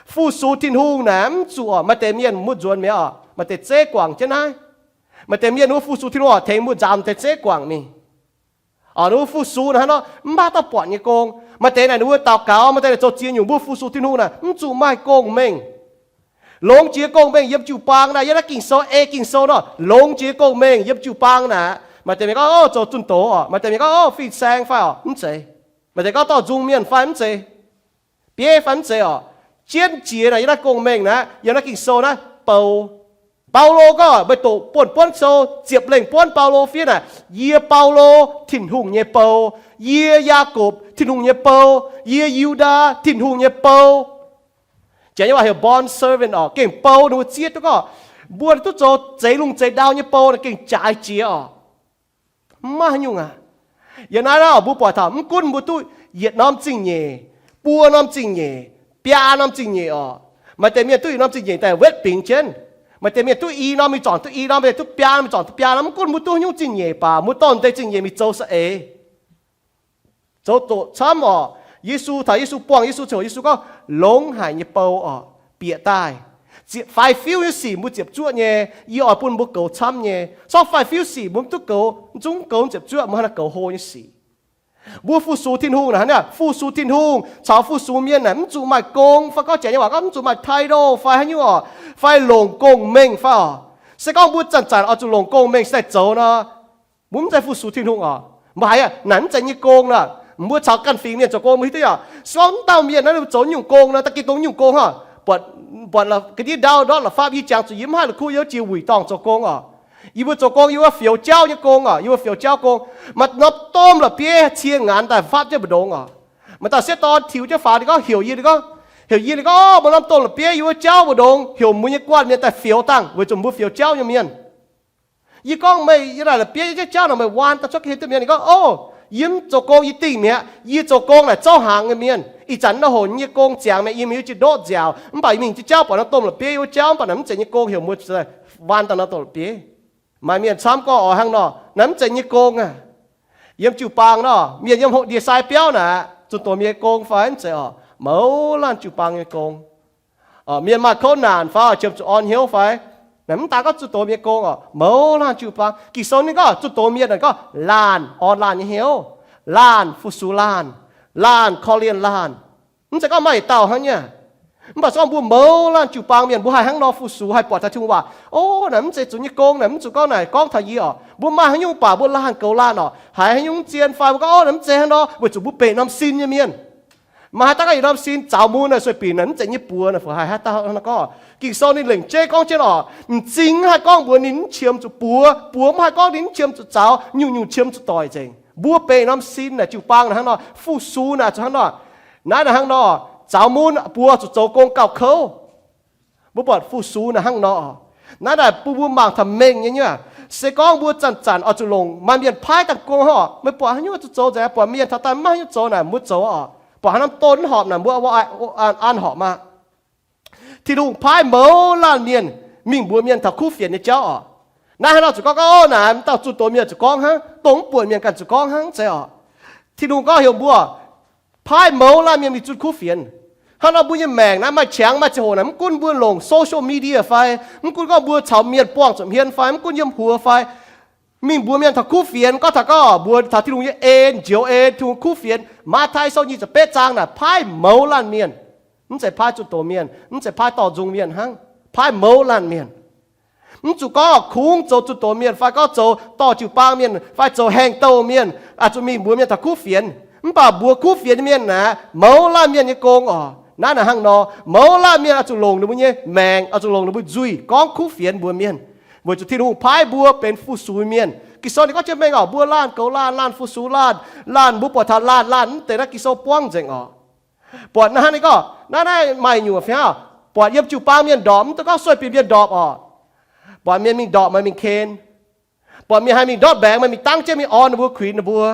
Fu-sux Tin-Hungh naaic mv zuqc oc, maaih deix mienh mbuo nzuonx mi'aqv oc, maaih deix zeiv guangc jienv naaiv. Maaih deix mienh mbuo fu-sux Tin-Hungh oc, tengx mbuo nzaaux deix zeiv guangc mingh. Oc, ninh mbuo fu-sux naaic hnangv nor mv baac dauh buatc nyei gong. Maaih deix naaic ninh mbuo daux gaux, maaih deix naaic zoux ziex nyungc, mbuo fu-sux Tin-Hungh naaic mv zuqc maaih gong-mengh. Longx jiex gong-mengh yiem jiu-baang naaic, yiem naaiv Ging-Sou, ei Ging-Sou nor, longx jiex gong-mengh yiem jiu-baang naaic. Maaih deix mienh gorngv, o, zoux zunh doz oc. Maaih deix mienh gorngv, o, fin-saeng fai oc, mv zeiz. Maaih deix gorngv dorh nzung mienh fai mv zeiz, bieiv fai mv zeiz oc. Jienv jiex naaic yiem naaiv gong-mengh naaic, yiem naaiv Ging-Sou naaiv bou. Baulo gorngv, meih doqc buonv-buonv sou ziepc lengh buonv Baulo fiev naaic, yie Baulo, Tin-Hungh nyei bou. Yie Yaakopv, Tin-Hungh nyei bou. Yie Yu^ndaa, Tin-Hungh nyei bou. Janx nyei waac heuc bond servant oc, gengh bou ninh mbuo zieqv duqv gorngv mbuo duqv zoux zeix lungh zeix ndau nyei bou naaic gengh jaaix jiex oc. Mv maaih haaix nyungc aqv. Yiem naaiv naaiv oc, mbuo buatc taux mv gunv mbuo duqv yietc norm zingh nyeic, buo norm zingh nyeic, biaa norm zingh nyeic oc. Maaih deix mienh duqv yietc norm zingh nyeic daaih wetv bingx jienv. Maaih deix mienh duqv i norm mingh zornc duqv i norm, maaih deix duqv biaa norm mingh zornc duqv biaa norm. Mv gunv mbuo duqv haaix nyungc zingh nyeic baac, mbuo dorh deix zingh nyeic mingh zoux saeng-eix. Zoux doqc camv oc. Yesu, taux Yesu buangh Yesu ziangh hoc, Yesu gorngv, longx haic nyei bou oc, bieqc daaih. Ziepc faix-fiuv nyei sic mbuo ziepc zuoqv nyei, yie oix bun mbuo goux camv nyei. Sortv faix-fiuv sic mbuo mv duqv goux, mv zungv goux ziepc zuoqv, mbuo hnangv naaiv goux hlo nyei sic. Mbuo fu-sux Tin-Hungh naaic, hnangv naaic fu-sux Tin-Hungh caux fu-sux mienh naaic mv zuqc maaih gong, fai gorngv Janx nyei waac gorngv mv zuqc maaih title fai haaix nyungc oc, fai longc gong-mengh fai oc. Se gorngv mbuo zanc-zanc oix zuqc longc gong-mengh se daaih zoux nor, mbuo mv zeiz fu-sux Tin-Hungh oc. Mbuo haiz aqv, naaic mv zeiz nyei gong nor, mbuo caux ganh fingx mienh zoux gong mbuo hiuv duqv yaac, se gorngv mv dauh mienh naaiv ninh mbuo zoux nyungc gong nor, da'ginh dongh nyungc gong hnangv. Buatc, buatc ga'ndiev ndau ndortv la'fapv, yie jangx zuqc yie mv haih la'kuqv, yie oix jiex wuic dorngh zoux gong oc. Yie mbuo zoux gong yie wuov fioux jauv nyei gong oc, yie mbuo fioux jauv gong. Maaih norm domh la'bieiv cie nganx daaih fapv jienv mbu'ndongx oc. Maaih dauh sieqv dorn tiux jienv faaux ninh gorngv heuc yie, ninh gorngv, heuc yie, ninh gorngv, o, maaih norm domh la'bieiv yie wuov jauv mbu'ndongx heuc mbuo nyei guanh mienh daaih fioux dangh weic zuqc mbuo fioux jauv nyei mienh. Yie gorngv, meih yiem naaic la'bieiv yie jauv nor meih waan daaih cuotv ga'hlen duqv mienh? Ninh gorngv, o, yie mv zoux gong, yie dingh mi'aqv. Yie zoux gong naaic zouv hnaangx nyei mienh. Ih zanc naaiv hoc yie nyei gong ziangx mi'aqv, yie mingh yie jiex ndoqv nziaauc, mv baac yie mingh jienv jauv buatc norm domh la'bieiv yie wuov jauv, mv baac naaic mv zeiz nyei gong, heuc mbuo daaih waan daaih norm domh la'bieiv. Maaih mienh camv gorngv oix hnangv nor, naaiv mv zeiz nyei gong aqv. Yiem jiu-baang nor, mienh yiem hoqc ndie-sai biauv naaic, zunh doz mienh nyei gong fai mv zeiz oc? Mouz laanh jiu-baang nyei gong. Mienh maaih kouv naanc fai qiemx zuqc orn hnyouv fai, naaic mv daan gorngv zunh doz mienh nyei gong oc, mouz laanh jiu-baang. Ging-Sou ninh gorngv zunh doz mienh naaic gorngv laanh orn laanh nyei hnyouv, laanh fu-sux laanh, laanh korv-lienh laanh. Mv zeiz gorngv maaih yietc dauh hnangv nyei. Mv baac se gorngv mbuo mouz laanh jiu-baang mienh mbuo haih hnangv nor fu-sux, haih buatc taux Tin-Hungh waac, o, naaic mv zeiz zuqc nyei gong, naaic mv zuqc gorngv naaic gorngv taux yie oc. Mbuo maaih haaix nyungc baac mbuo laanh goux laanh oc. Haiz haaix nyungc zien fai mbuo gorngv, o, naaic mv zeiz hnangv nor, weic zuqc mbuo benx norm sin nyei mienh. Maaih haaix dauh gorngv yietc norm sin zaux mun naaic sueih binc naaic mv zeiz nyei buoz naaic, fai haaix dauh hnangv nor gorngv. Ging-Sou ninh lengc jeiv gorngv jienv oc, m'zing mv haih gorngv mbuox ninh mv qiemx zuqc buoz, buoz mv haih gorngv ninh mv qiemx zuqc zaux, nyungc-nyungc qiemx zuqc doic nzengc. Mbuo benx norm sin naaic jiu-baang naaic hnangv nor, fu-sux naaic zuqc hnangv nor. Naaiv naaic hnangv nor, zaux mun buoz zuqc zoux gong gauh kouv. Mbuo buatc fu-sux naaic hnangv nor. Naaiv naaic bun mbuo mangc taux mengh nyei nyuoqc. Se gorngv mbuo zanc-zanc oix zuqc longc maaih mienh paaiv daaih gong hnangv oc, meih buatc haaix nyungc oix zuqc zoux nzengc, buatc mienh taux daaih mv maaih haaix nyungc zoux naaic, mbuo zoux oc. Buatc haaix norm don mv horpc naaic, mbuo an horpc maah. Tin-Hungh paaiv mouz laanh mienh mingh mbuox mienh taux kuv fienx nyei jauv oc. Naaiv hnangv nor zuqc gorngv, gorngv naaic mv dauh zunh doz mienh zuqc gorngv hnangv, dongh mv buonc mienh ganh zuqc gorngv hnangv, zeiz oc. Tin-Hungh gorngv heuc mbuo paaiv mouz laanh mienh mingh zunh kuv fienx. Hnangv nor mbuo nyei maengc naaiv maaih qangx maaih ziangh hoc naaic, mv gunv mbuo longc social media fai, mv gunv gorngv mbuo caux mienh buangh zuqc hmien fai, mv gunv yiem huox fai, mingh mbuox mienh taux kuv fienx, gorngv taux gorngv mbuo taux Tin-Hungh nyei en, njoux en, Tin-Hungh kuv fienx. Matv^taai Sou nyic ziepc betv zaang naaic paaiv mouz laanh mienh. Mv zeiz paaiv zunh doz mienh, mv zeiz paaiv dorh nzung mienh hnangv, paaiv mouz laanh mienh. Mv zuqc gorngv kungx zoux zunh doz mienh fai gorngv zoux dorh jiu-baang mienh fai zoux haengh douh mienh, aa, zuqc mingh mbuox mienh taux kuv fienx. Mv baac mbuox kuv fienx nyei mienh naaic mouz laanh mienh nyei gong oc. Naaiv naaic hnangv nor, mouz laanh mienh oix zuqc longc ninh mbuo nyei maengc, oix zuqc longc ninh mbuo nzuih gorngv kuv fienx mbuox mienh, weic zuqc Tin-Hungh paaiv mbuo benx fu-sux mienh. Ging-Sou ninh gorngv jienv mengh oc, mbuo laanh goux laanh, laanh fu-sux laanh, laanh mbuo buatc taux laanh, laanh mv deix naaiv Ging-Sou buangv nzengc oc. Buatc naaiv hnangv ninh gorngv naaiv, naaiv maaih nyungc fih hnangv, buatc yiem jiu-baang mienh ndorpc, mv dungx gorngv sueih bieqc mienh ndorpc oc. Buatc mienh mingh ndorpc, meih mingh ken. Buatc mienh haih mingh ndortv mbaengx, meih mingh dangv jienv mingh orn ninh mbuo, kuinx ninh mbuo.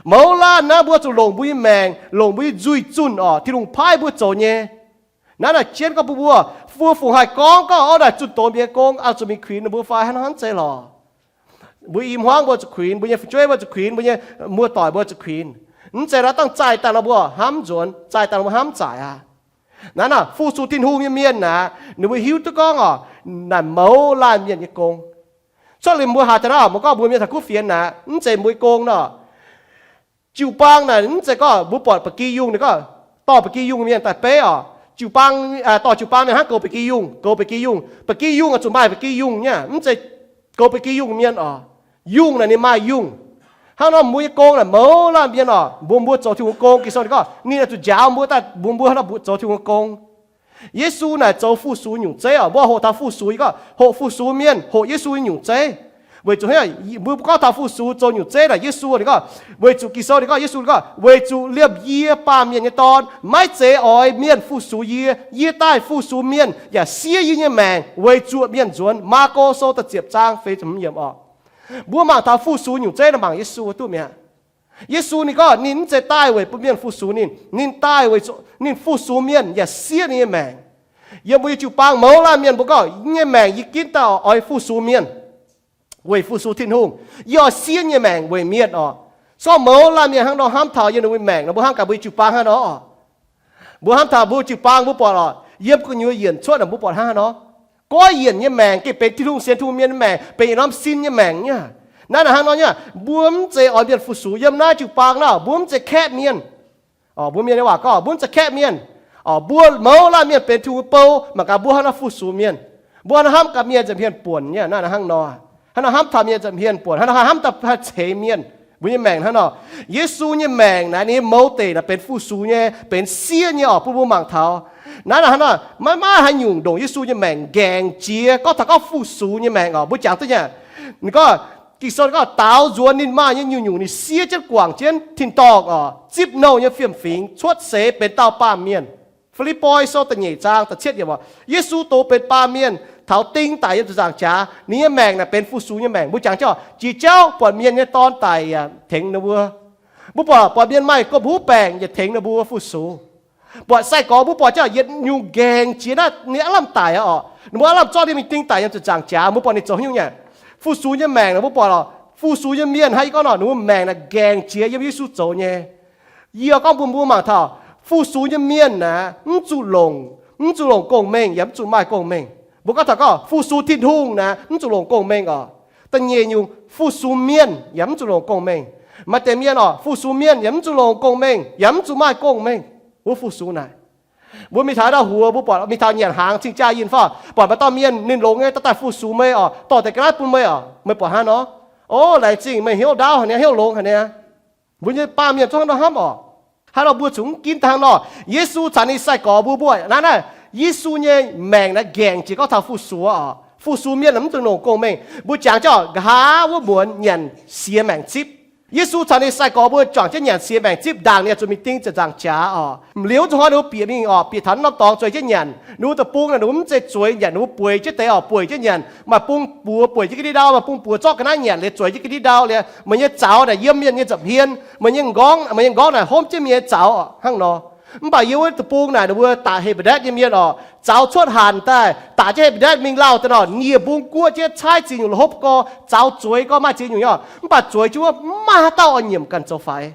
Mouz laanh naaiv mbuo zuqc longc mbuo nyei maengc, longc mbuo nyei nzuih zunh oc, Tin-Hungh paaiv mbuo zoux nyei. Naaiv naaic jienv gorngv bun mbuo, mbuo fungc haih gorngv gorngv orv naaic zunh doz mienh nyei gong, oix zuqc mingh kuinx ninh mbuo fai hnangv naaiv zeiz lorqc. Mbuo i hmuangv mbuo zuqc kuinx, mbuo nyei fu'jueiv mbuo zuqc kuinx, mbuo nyei muoz-doic mbuo zuqc kuinx. Mv zeiz naaiv dangh zaih daaih nor mbuo hnamv nzuonx, zaih daaih nor mbuo hnamv zaaic aqv. Naaiv naaic fu-sux Tin-Hungh nyei mienh naaic, ninh mbuo hiuv duqv gorngv oc, naaic mouz laanh mienh nyei gong. Cuotv liuz mbuo haaix daaih naaic, mbuo gorngv mbuox mienh taux kuv fienx naaic, mv zeiz mbuo nyei gong nor. Jiu-baang naaic mv zeiz gorngv mbuo buatc ba'gi yungh ninh gorngv dorh ba'gi yungh mienh daaih beiv oc. Jiu-baang, dorh jiu-baang mienh hnangv goux ba'gi yungh, goux ba'gi yungh. Ba'gi yungh oix zuqc maaih ba'gi yungh nyei, mv zeiz goux ba'gi yungh mienh oc. Yungh naaic ninh maaih yungh. Hnangv nor mbuo nyei gong naaic mouz laanh mienh oc, mbuo, mbuo zoux Tin-Hungh gong, Ging-Sou ninh gorngv ninh oix zuqc njaaux mbuo daaih mbuox mbuo hnangv nor mbuo zoux Tin-Hungh gong. Yesu naaic zoux fu-sux nyungc zeiv oc. Mbuo hoqc taux fu-sux, yie gorngv hoqc fu-sux mienh, hoqc Yesu nyei nyungc zeiv. Weic zuqc hnangv mbuo gorngv taux fu-sux zoux nyungc zeiv naaic Yesu ninh gorngv, weic zuqc Ging-Sou ninh gorngv, Yesu ninh gorngv, weic zuqc liemh yie, Baamh Mienh nyei Dorn, maiv zeiz oix mienh fu-sux yie. Yie daaih fu-sux mienh yaac siev yie nyei maengc weic zuqc mienh nzuonx. Maako Sou da'ziepc zaang feix ziepc hmz yiemc oc. Mbuo mangc taux fu-sux nyungc zeiv naaic mangc Yesu duqv mi'aqv. Yesu ninh gorngv ninh mv zeiz daaih weic bun mienh fu-sux ninh. Ninh daaih weic zuqc ninh fu-sux mienh yaac siev ninh nyei maengc. Yiem mbuo nyei jiu-baang mouz laanh mienh mbuo gorngv, yie nyei maengc yie ginv daaih oix fu-sux mienh weic fu-sux Tin-Hungh. Yie oix siev yie nyei maengc weic mienh oc. Se gorngv mouz laanh mienh hnangv nor hnamv taux yiem ninh mbuo maengc nor, mbuo hnamv gaax mbuo jiu-baang hnangv nor oc. Mbuo hnamv taux mbuo jiu-baang mbuo buatc oc, yiem gu'nyuoz yienc cuotv naaic mbuo buatc hnangv haaix nor. Goiv yienc nyei maengc gengh benx Tin-Hungh sienx Tin-Hungh mienh nyei maengc, benx yietc norm sin nyei maengc nyei. Naaiv naaic hnangv nor nyei, mbuo mv zeiz oix mienh fu-sux yiem naaiv jiu-baang naaic, mbuo mv zeiz kaeqv mienh. Mbuo mienh nyei waac gorngv mbuo mv zeiz kaeqv mienh. Mbuo mouz laanh mienh benx Tin-Hungh bou, mangc gaax mbuo hnangv nor fu-sux mienh. Mbuo hnangv nor hnamv gaax mienh nza'hmien buonc nyei, naaiv hnangv nor. Hnangv nor hnamv taux mienh nza'hmien buonc, hnangv nor hnamv daaih ceix mienh. Mbuo nyei maengc hnangv nor. Yesu nyei maengc naaic ninh nyei mouz deic naaic benx fu-sux nyei, benx sieqv nyei oc, bun mbuo mangc taux. Naaiv naaic hnangv nor, maiv maaih haaix nyungc ndongc Yesu nyei maengc nqaengc jiex. Gorngv taux gorngv fu-sux nyei maengc oc, mbuo jangx duqv nyei. Ninh gorngv, Ging-Sou gorngv daaux nzuonx ninh maaih nyei nyungc-nyungc ninh siev jienv guangc jienv tin-dorngh oc, zipv nouh nyei fiem-fingx cuotv seix benx dauh baamh mienh. Fi^lipv^poi Sou da'nyeic zaang da'cietv yiemc oc, Yesu doz benx baamh mienh taux ding daic yiem ziepc nzaangc jaax, ninh nyei maengc naaic benx fu-sux nyei maengc. Mbuo jangx jienv oc, jiex jauv buatc mienh nyei dorn daic yaac tengx ninh mbuo. Mbuo buatc, buatc mienh maaih gomh huv baengc yaac tengx ninh mbuo fu-sux. Buatc sai-gorx mbuo buatc jienv yietc nyungc nqaengc jiex naaiv ninh aav lamh daic aqv oc. Ninh mbuo aav lamh zorqv ninh mingh ding daic yiem ziepc nzaangc jaax, mbuo buatc ninh zoux nyungc nyei. Fu-sux nyei maengc naaic mbuo buatc oc, fu-sux nyei mienh hnangv yie gorngv nor, ninh mbuo maengc naaic nqaengc jiex yiem Yesu zoux nyei. Yie gorngv bun mbuo mangc taux, fu-sux nyei mienh naaic mv zuqc longc, mv zuqc longc gong-mengh yaac mv zuqc maaih gong-mengh. Mbuo gorngv taux gorngv fu-sux Tin-Hungh naaic mv zuqc longc gong-mengh oc. Da'nyeic nyungc, fu-sux mienh yaac mv zuqc longc gong-mengh. Maaih deix mienh oc, fu-sux mienh yaac mv zuqc longc gong-mengh yaac mv zuqc maaih gong-mengh. Wuov fu-sux naaic, mbuo mingh taux ndau huox mbuo buatc mingh taux nyanc hnaangx cing-jaa yinh fai, buatc maaih dauh mienh ninh longx nyei daaih daaih fu-sux meih oc, dorh deix ga'naaiv bun meih oc, meih buatc hnangv nor. O, laengz zingh meih hnyouv ndaauv haic niaa, hnyouv longx haic niaa. Mbuo nyei baamh mienh zungv hnangv nor hnamv oc. Hnangv nor mbuo zuqc mv ginv daaih hnangv nor. Yesu caux ninh sai-gorx mbuo, mbuo naaiv naaiv, Yesu nyei maengc naaiv nqaengc jiex gorngv taux fu-sux oc. Fu-sux mienh mv zuqc longc gong-mengh. Mbuo jangx jienv nqa'haav wuov muonz nyanc siex maengc zipv. Yesu caux ninh sai-gorx mbuo juangc jienv nyanc siex maengc zipv, ndaangc ninh oix zuqc mingh ding ziepc nzaangc jaax oc. Liuz zuqc hnoi ninh mbuo bieqc mingh oc, bieqc taux norm dorngx zueiz jienv nyanc. Ninh mbuo deic-bung naaic ninh mbuo mv zeiz zueiz nyanc, ninh mbuo bueix jienv deix oc, bueix jienv nyanc. Maaih bung buoz bueix jienv ga'ndiev ndau, maaih bung buoz zorqv ga'naaiv nyanc liuz zueiz jienv ga'ndiev ndau liuz, meih nyei zaux naaic yiem mienh nyei nza'hmien, meih nyei nqorngv, meih nyei nqorngv naaic homv jienv mienh nyei zaux hnangv nor. Mv baac yiem wuov deic-bung naaic ninh mbuo daaih He^bo^ndetv nyei mienh oc, zaux cuotv hanc daaih daaih jienv He^bo^ndetv mingh lauh daaih nor, nie-mbung guoqv jienv caaiv ziex nyungc la'hopv gorx, zaux zueiz gorx maaih ziex nyungc nyei oc. Mv baac zueiz jienv wuov mv maaih haaix dauh oix nyiemc ganh zoux faix.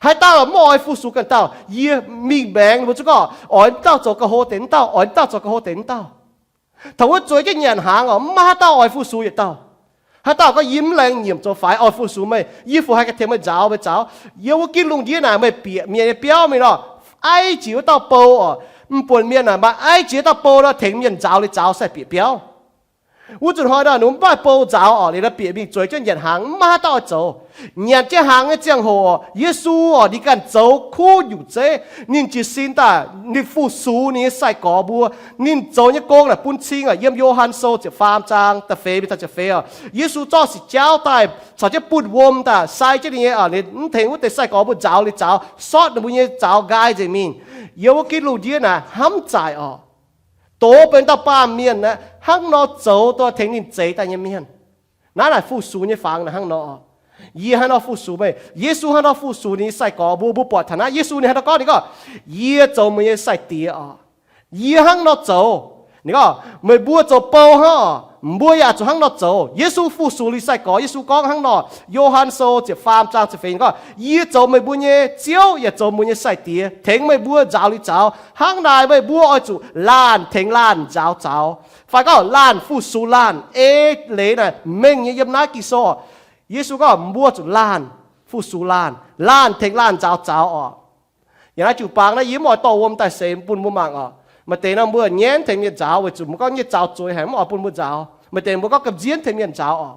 Haaix dauh mv oix fu-sux ganh dauh, yie mingh maengx mbuo zuqc gorngv oix wuov dauh zoux ga'hlo deix wuov dauh, oix wuov dauh zoux ga'hlo deix wuov dauh. Taux wuov zueiz jienv nyanc hnaangx oc, mv maaih haaix dauh oix fu-sux yietc dauh. Haaix dauh gorngv yie mv laengz nyiemc zoux faix, oix fu-sux meih, yie fu haih ganh tengx meih nzaaux meih zaux. Yiem wuov ginv lungh ndiev naaic meih bieqc mienh nyei biauv mingh nor, aiv jiex wuov dauh bou oc. Mv buonc mienh naaic maaih aiv jiex wuov dauh bou nor tengx mienh nzaaux liuz zaux sai bieqc biauv. Wuov zuqc hnoi nor, ninh mv maaih bou nzaaux oc, liuz nor bieqc mingh zueiz jienv nyanc hnaangx, mv maaih haaix dauh oix zoux. Nyanc jienv hnaangx nyei ziangh hoc oc, Yesu oc, ninh ganh zoux kuv nyungc zeiv. Ninh jiez sin daaih, ninh fu-sux ninh nyei sai-gorx mbuo. Ninh zoux nyei gong naaic bun cing oc. Yiem Yo^han Sou ziepc faam zaang da'feix mingh taux ziepc feix oc, Yesu zorqv sic jaauv daaih caux jienv bunh wuom daaih sai jienv ninh nyei, ninh mv tengx wuov deix sai-gorx mbuo nzaaux liuz zaux, sortv ninh mbuo nyei zaux nqaai nzengc mingh. Yiem wuov ginv lungh ndiev naaic hnamv zaaic oc. Doz benx dauh baamh mienh aqv, hnangv nor zoux dongh tengx ninh zeix daaih nyei mienh. Naaiv naaic fu-sux nyei fangx naaic hnangv nor. Yie hnangv nor fu-sux meih, Yesu hnangv nor fu-sux ninh nyei sai-gorx mbuo. Mbuo buatc taux naaiv Yesu ninh hnangv nor gorngv, ninh gorngv, Yie zoux meih nyei sai-diex oc. Yie hnangv nor zoux. Ninh gorngv, meih mbuo zoux bou hnangv oc, mbuo yaac zuqc hnangv nor zoux. Yesu fu-sux ninh sai-gorx, Yesu gorngv hnangv nor. Yo^han Sou ziepc faam zaang ziepc feix gorngv, Yie zoux meih mbuo nyei Ziouv yaac zoux meih mbuo nyei sai-diex, tengx meih mbuo nzaaux liuz zaux. Hnangv naaic meih mbuo oix zuqc laanh tengx laanh nzaaux zaux. Fai gorngv laanh fu-sux laanh. Ei leiz naaic mengh nyei yiem naaiv Ging-Sou. Yesu gorngv mbuo zuqc laanh fu-sux laanh, laanh tengx laanh nzaaux zaux oc. Yiem naaiv jiu-baang naaiv yie mv oix dorh wuom daaih seix bun mbuo mangc oc. Maaih deix nor mbuo nyenv tengx mienh nzaaux weic zuqc mbuo gorngv nyei zaux zueiz haic, mv oix bun mbuo nzaaux. Maaih deix mbuo gorngv gamh nziev tengx mienh nzaaux oc.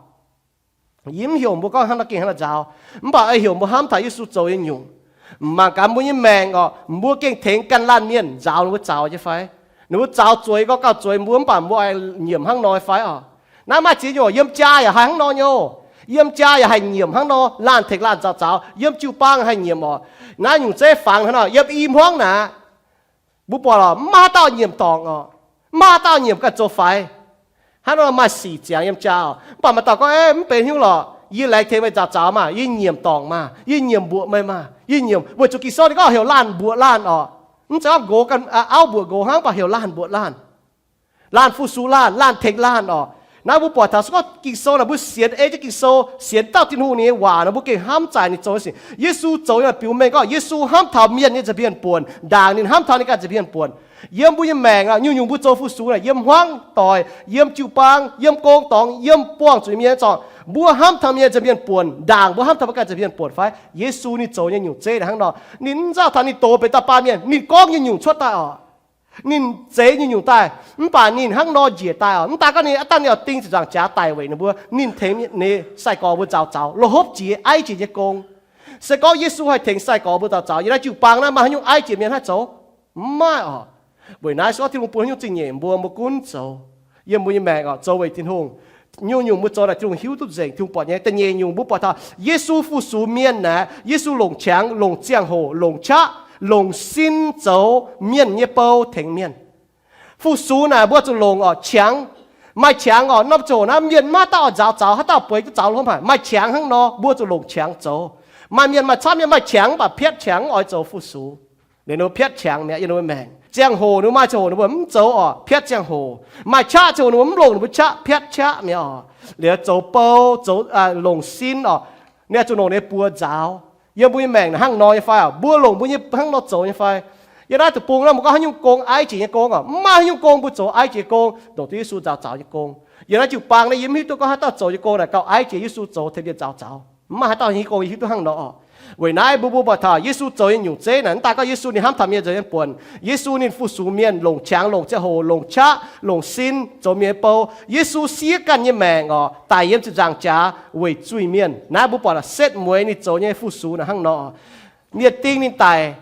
Yie mv heuc mbuo gorngv hnangv nor gengh hnangv nor nzaaux, mv baac ei heuc mbuo hnamv taux Yesu zoux nyei nyungc. Mangc gaax mbuo nyei maengc oc, mbuo gengh tengx ganh laanh mienh nzaaux ninh mbuo zaux nyei fai? Ninh mbuo zaux zueiz gorngv gauh zueiz mbuo, mv baac mbuo oix nyiemc hnangv nor fai oc? Naaiv maaih ziex nyungc, yiem jaa yaac haih hnangv nor nyei oc. Yiem jaa yaac haih nyiemc hnangv nor, laanh tengx laanh nzaaux zaux. Yiem jiu-baang haih nyiemc oc. Naaiv nyungc zeiv fangx hnangv nor, yiem i hmuangv naaic, mbuo buatc oc, mv maaih haaix dauh nyiemc dorngc oc. Mv maaih haaix dauh nyiemc ganh zoux faix. Hnangv nor maaih sic ziangx yiem jaa oc. Mv baac maaih dauh gorngv, Mv benx haaix nyungc lorqc, yie laengz tengx meih nzaaux zaux maah, yie nyiemc dorngc maah, yie nyiemc mbuoqc meih maah, yie nyiemc, weic zuqc Ging-Sou ninh gorngv heuc laanh mbuoqc laanh oc. Mv zeiz gorngv nqox ganh auv mbuoqc nqox hnangv, mv baac heuc laanh mbuoqc laanh. Laanh fu-sux laanh, laanh tengx laanh oc. Naaiv mbuo buatc taux se gorngv Ging-Sou naaic mbuo sienx ei jienv Ging-Sou, sienx dauh Tin-Hungh ninh nyei waac nor, mbuo gengh hnamv zaaic ninh zoux nyei sic. Yesu zoux nyei biux mengh gorngv Yesu hnamv taux mienh nyei nza'hmien buonc ndaangc ninh hnamv taux ninh ganh nza'hmien buonc. Yiem mbuo nyei maengc aqv, nyungc-nyungc mbuo zoux fu-sux naaic, yiem hmuangv doic, yiem jiu-baang, yiem gong dorngx, yiem buangh zuiz mienh nyei zorngh, mbuo hnamv taux mienh nza'hmien buonc ndaangc mbuo hnamv taux mbuo ganh nza'hmien buonc fai? Yesu ninh zoux nyei nyungc zeiv naaic hnangv nor. Ninh mv nzauh taux ninh doz benx dauh baamh mienh, ninh gorngv nyei nyungc cuotv daaih oc. Ninh zeix nyei nyungc daaih, mv baac ninh hnangv nor njiec daaih oc. Mv daan gorngv ninh aav dangh ninh oix ding ziepc nzaangc jaax daic weic ninh mbuo, ninh tengx ninh nyei sai-gorx mbuo nzaaux zaux, la'hopv jiex, aiv jiex nyei gong. Se gorngv Yesu haih tengx sai-gorx mbuo nzaaux zaux, yiem naaiv jiu-baang naaiv maaih haaix nyungc aiv jiex mienh haih zoux? Mv maaih oc. Weic naaiv se gorngv Tin-Hungh bun haaix nyungc zingh nyeic mbuo, mbuo gunv zoux. Yiem mbuo nyei maengc oc, zoux weic Tin-Hungh. Nyungc-nyungc mbuo zoux naaic Tin-Hungh hiuv duqv nzengc, Tin-Hungh buatc nyei. Da'nyeic nyungc mbuo buatc taux Yesu fu-sux mienh naaic, Yesu longc qangx, longc ziangh hoc, longc qaqv, longc sin zoux mienh nyei bou tengx mienh. Fu-sux naaic mbuo zuqc longc oc, qangx. Maaih qangx oc, norm ziangh hoc naaiv mienh maiv dauh nzaaux zaux, haaix dauh bueix duqv zaux lomh haic. Maaih qangx hnangv nor, mbuo zuqc longc qangx zoux. Maaih mienh maaih camv mienh maaih qangx, mv baac piatv qangx mv oix zoux fu-sux. Liuz ninh mbuo piatv qangx mi'aqv, yiem ninh mbuo maengc. Ziangh hoc ninh mbuo maaih ziangh hoc ninh mbuo mv zoux oc, piatv ziangh hoc. Maaih qaqv ziangh hoc ninh mbuo mv longc ninh mbuo qaqv, piatv qaqv mi'aqv oc. Liuz zoux bou, zoux, longc sin oc. Ninh zuqc longc ninh nyei buoz nzaaux. Yiem mbuo nyei maengc naaic hnangv nor nyei fai oc? Mbuo longc mbuo nyei hnangv nor zoux nyei fai? Yiem naaiv deic-bung naaiv mbuo gorngv haaix nyungc gong aiv jiex nyei gong oc? Mv maaih haaix nyungc gong mbuo zoux aiv jiex gong, ndongc duqv Yesu nzaaux zaux nyei gong. Yiem naaiv jiu-baang naaiv yie mv hiuv duqv gorngv haaix dauh zoux nyei gong naaic gauh aiv jiex Yesu zoux tengx mienh nzaaux zaux. Mv maaih haaix dauh nyei gong yie hiuv duqv hnangv nor oc. Weic naaiv mbuo, mbuo buatc taux Yesu zoux nyei nyungc zeiv naaic, mv daan gorngv Yesu ninh hnamv taux mienh nza'hmien buonc. Yesu ninh fu-sux mienh, longc qangx, longc ziangh hoc, longc qaqv, longc sin, zoux mienh nyei bou. Yesu siev ganh nyei maengc oc, daic yiem ziepc nzaangc jaax weic zuiz-mienh. Naaiv mbuo buatc setv mueiz ninh zoux nyei fu-sux naaic hnangv nor. Mienh ding ninh daic,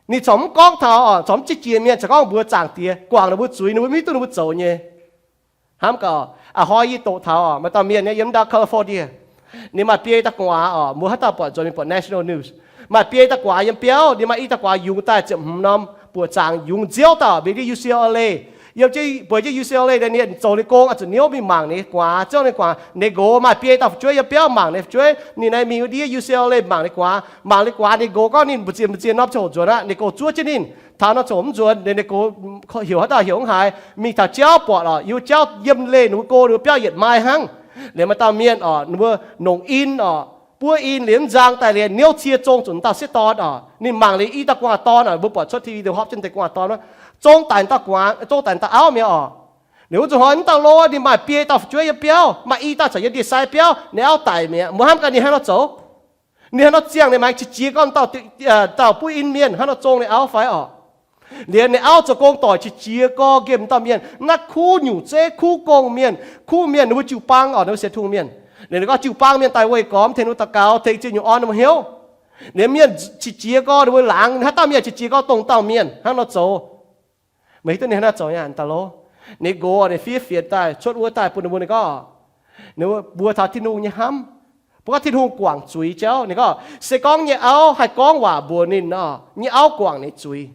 ninh corc mv gorngv taux oc, corc mv zieqv jiex mienh, corc gorngv mbuox Zaangc Diex guangc ninh mbuo zuiz, ninh mbuo mv hiuv duqv ninh mbuo zoux nyei. Hnamv gaax, a'hnoi yie doqc taux oc, maaih dauh mienh nyei yiem ndau California, ninh maaih biei dauh gu'nguaaz oc, mbuo haaix dauh buatc nzuonx mingh buatc national news. Maaih biei dauh gu'nguaaz yiem biauv, ninh maaih i dauh gu'nguaaz yungz daaih ziepc hmz norm, buoqc zaangc yungz nziouv dauh mingh jienv U C L A. Yiem jienv, bueix jienv U C L A, ninh zuqc zoux ninh gong, oix zuqc hnyouv mingh mangc ninh gu'nguaaz, ziouv ninh gu'nguaaz, ninh nqox maaih biei dauh fu'jueiv yiem biauv mangc ninh fu'jueiv. Ninh naaiv mingh ndiev U C L A mangc ninh gu'nguaaz, mangc ninh gu'nguaaz, ninh nqox gorngv ninh mbu'ziex mbu'ziex norm ziangh hoc nzuonx aqv, ninh nqox zuov jienv ninh. Taux norm ziangh hoc mv nzuonx, ninh nqox heuc haaix dauh heuc mv haiz, mingh taux jauv buatc oc, yiem jauv yiem leih ninh mbuo go, ninh mbuo biauv yietc mile hnangv. Liuz maaih dauh mienh oc, ninh mbuo nongc in oc, buo in liuz mv nzang daaih liuz niouv cie zong zuqc dauh sieqv dorn oc. Ninh mangc liuz i dauh gu'nguaaz dorn oc, mbuo buatc cuotv T V deix hopv jienv deix gu'nguaaz dorn, zong daaih dauh gu'nguaaz, zong daaih dauh auv mi'aqv oc. Liuz wuov nzunc hnoi mv dauh lov ninh maaih biei dauh fu'jueiv yiem biauv, maaih i dauh caux yiem ndie-sai biauv, ninh auv daic mi'aqv. Mbuo hnamv gaax ninh haaix nor zoux? Ninh haaix nor ziangh ninh mangc qiex jiez gorngv dauh, dauh buov in mienh haaix nor zong ninh auv fai oc. Liuz ninh auv zoux gong doic qiex jiez gorngv nqemh dauh mienh, naaiv kuv nyungc zeiv, kuv gong mienh, kuv mienh ninh mbuo jiu-baang oc, ninh mbuo sienx Tin-Hungh mienh. Liuz ninh gorngv jiu-baang mienh daaih weih gormx tengx ninh mbuo daux gaux, tengx ziex nyungc orn ninh mbuo hnyouv. Liuz mienh qiex jiez gorngv ninh mbuo laangz, haaix dauh mienh qiex jiez gorngv dongh dauh mienh hnangv nor zoux. Meih hiuv duqv ninh hnangv naaiv zoux nyei, dauh lov? Ninh nqox ninh fiev fienx daaih cuotv wuov daaih bun ninh mbuo, ninh gorngv, ninh mbuo mbuox taux Tin-Hungh nyei hnamv, mbuo gorngv Tin-Hungh guangc zuiz jauv. Ninh gorngv se gorngv nyei auv haih gorngv waac mbuox ninh nor, nyei auv guangc ninh zuiz.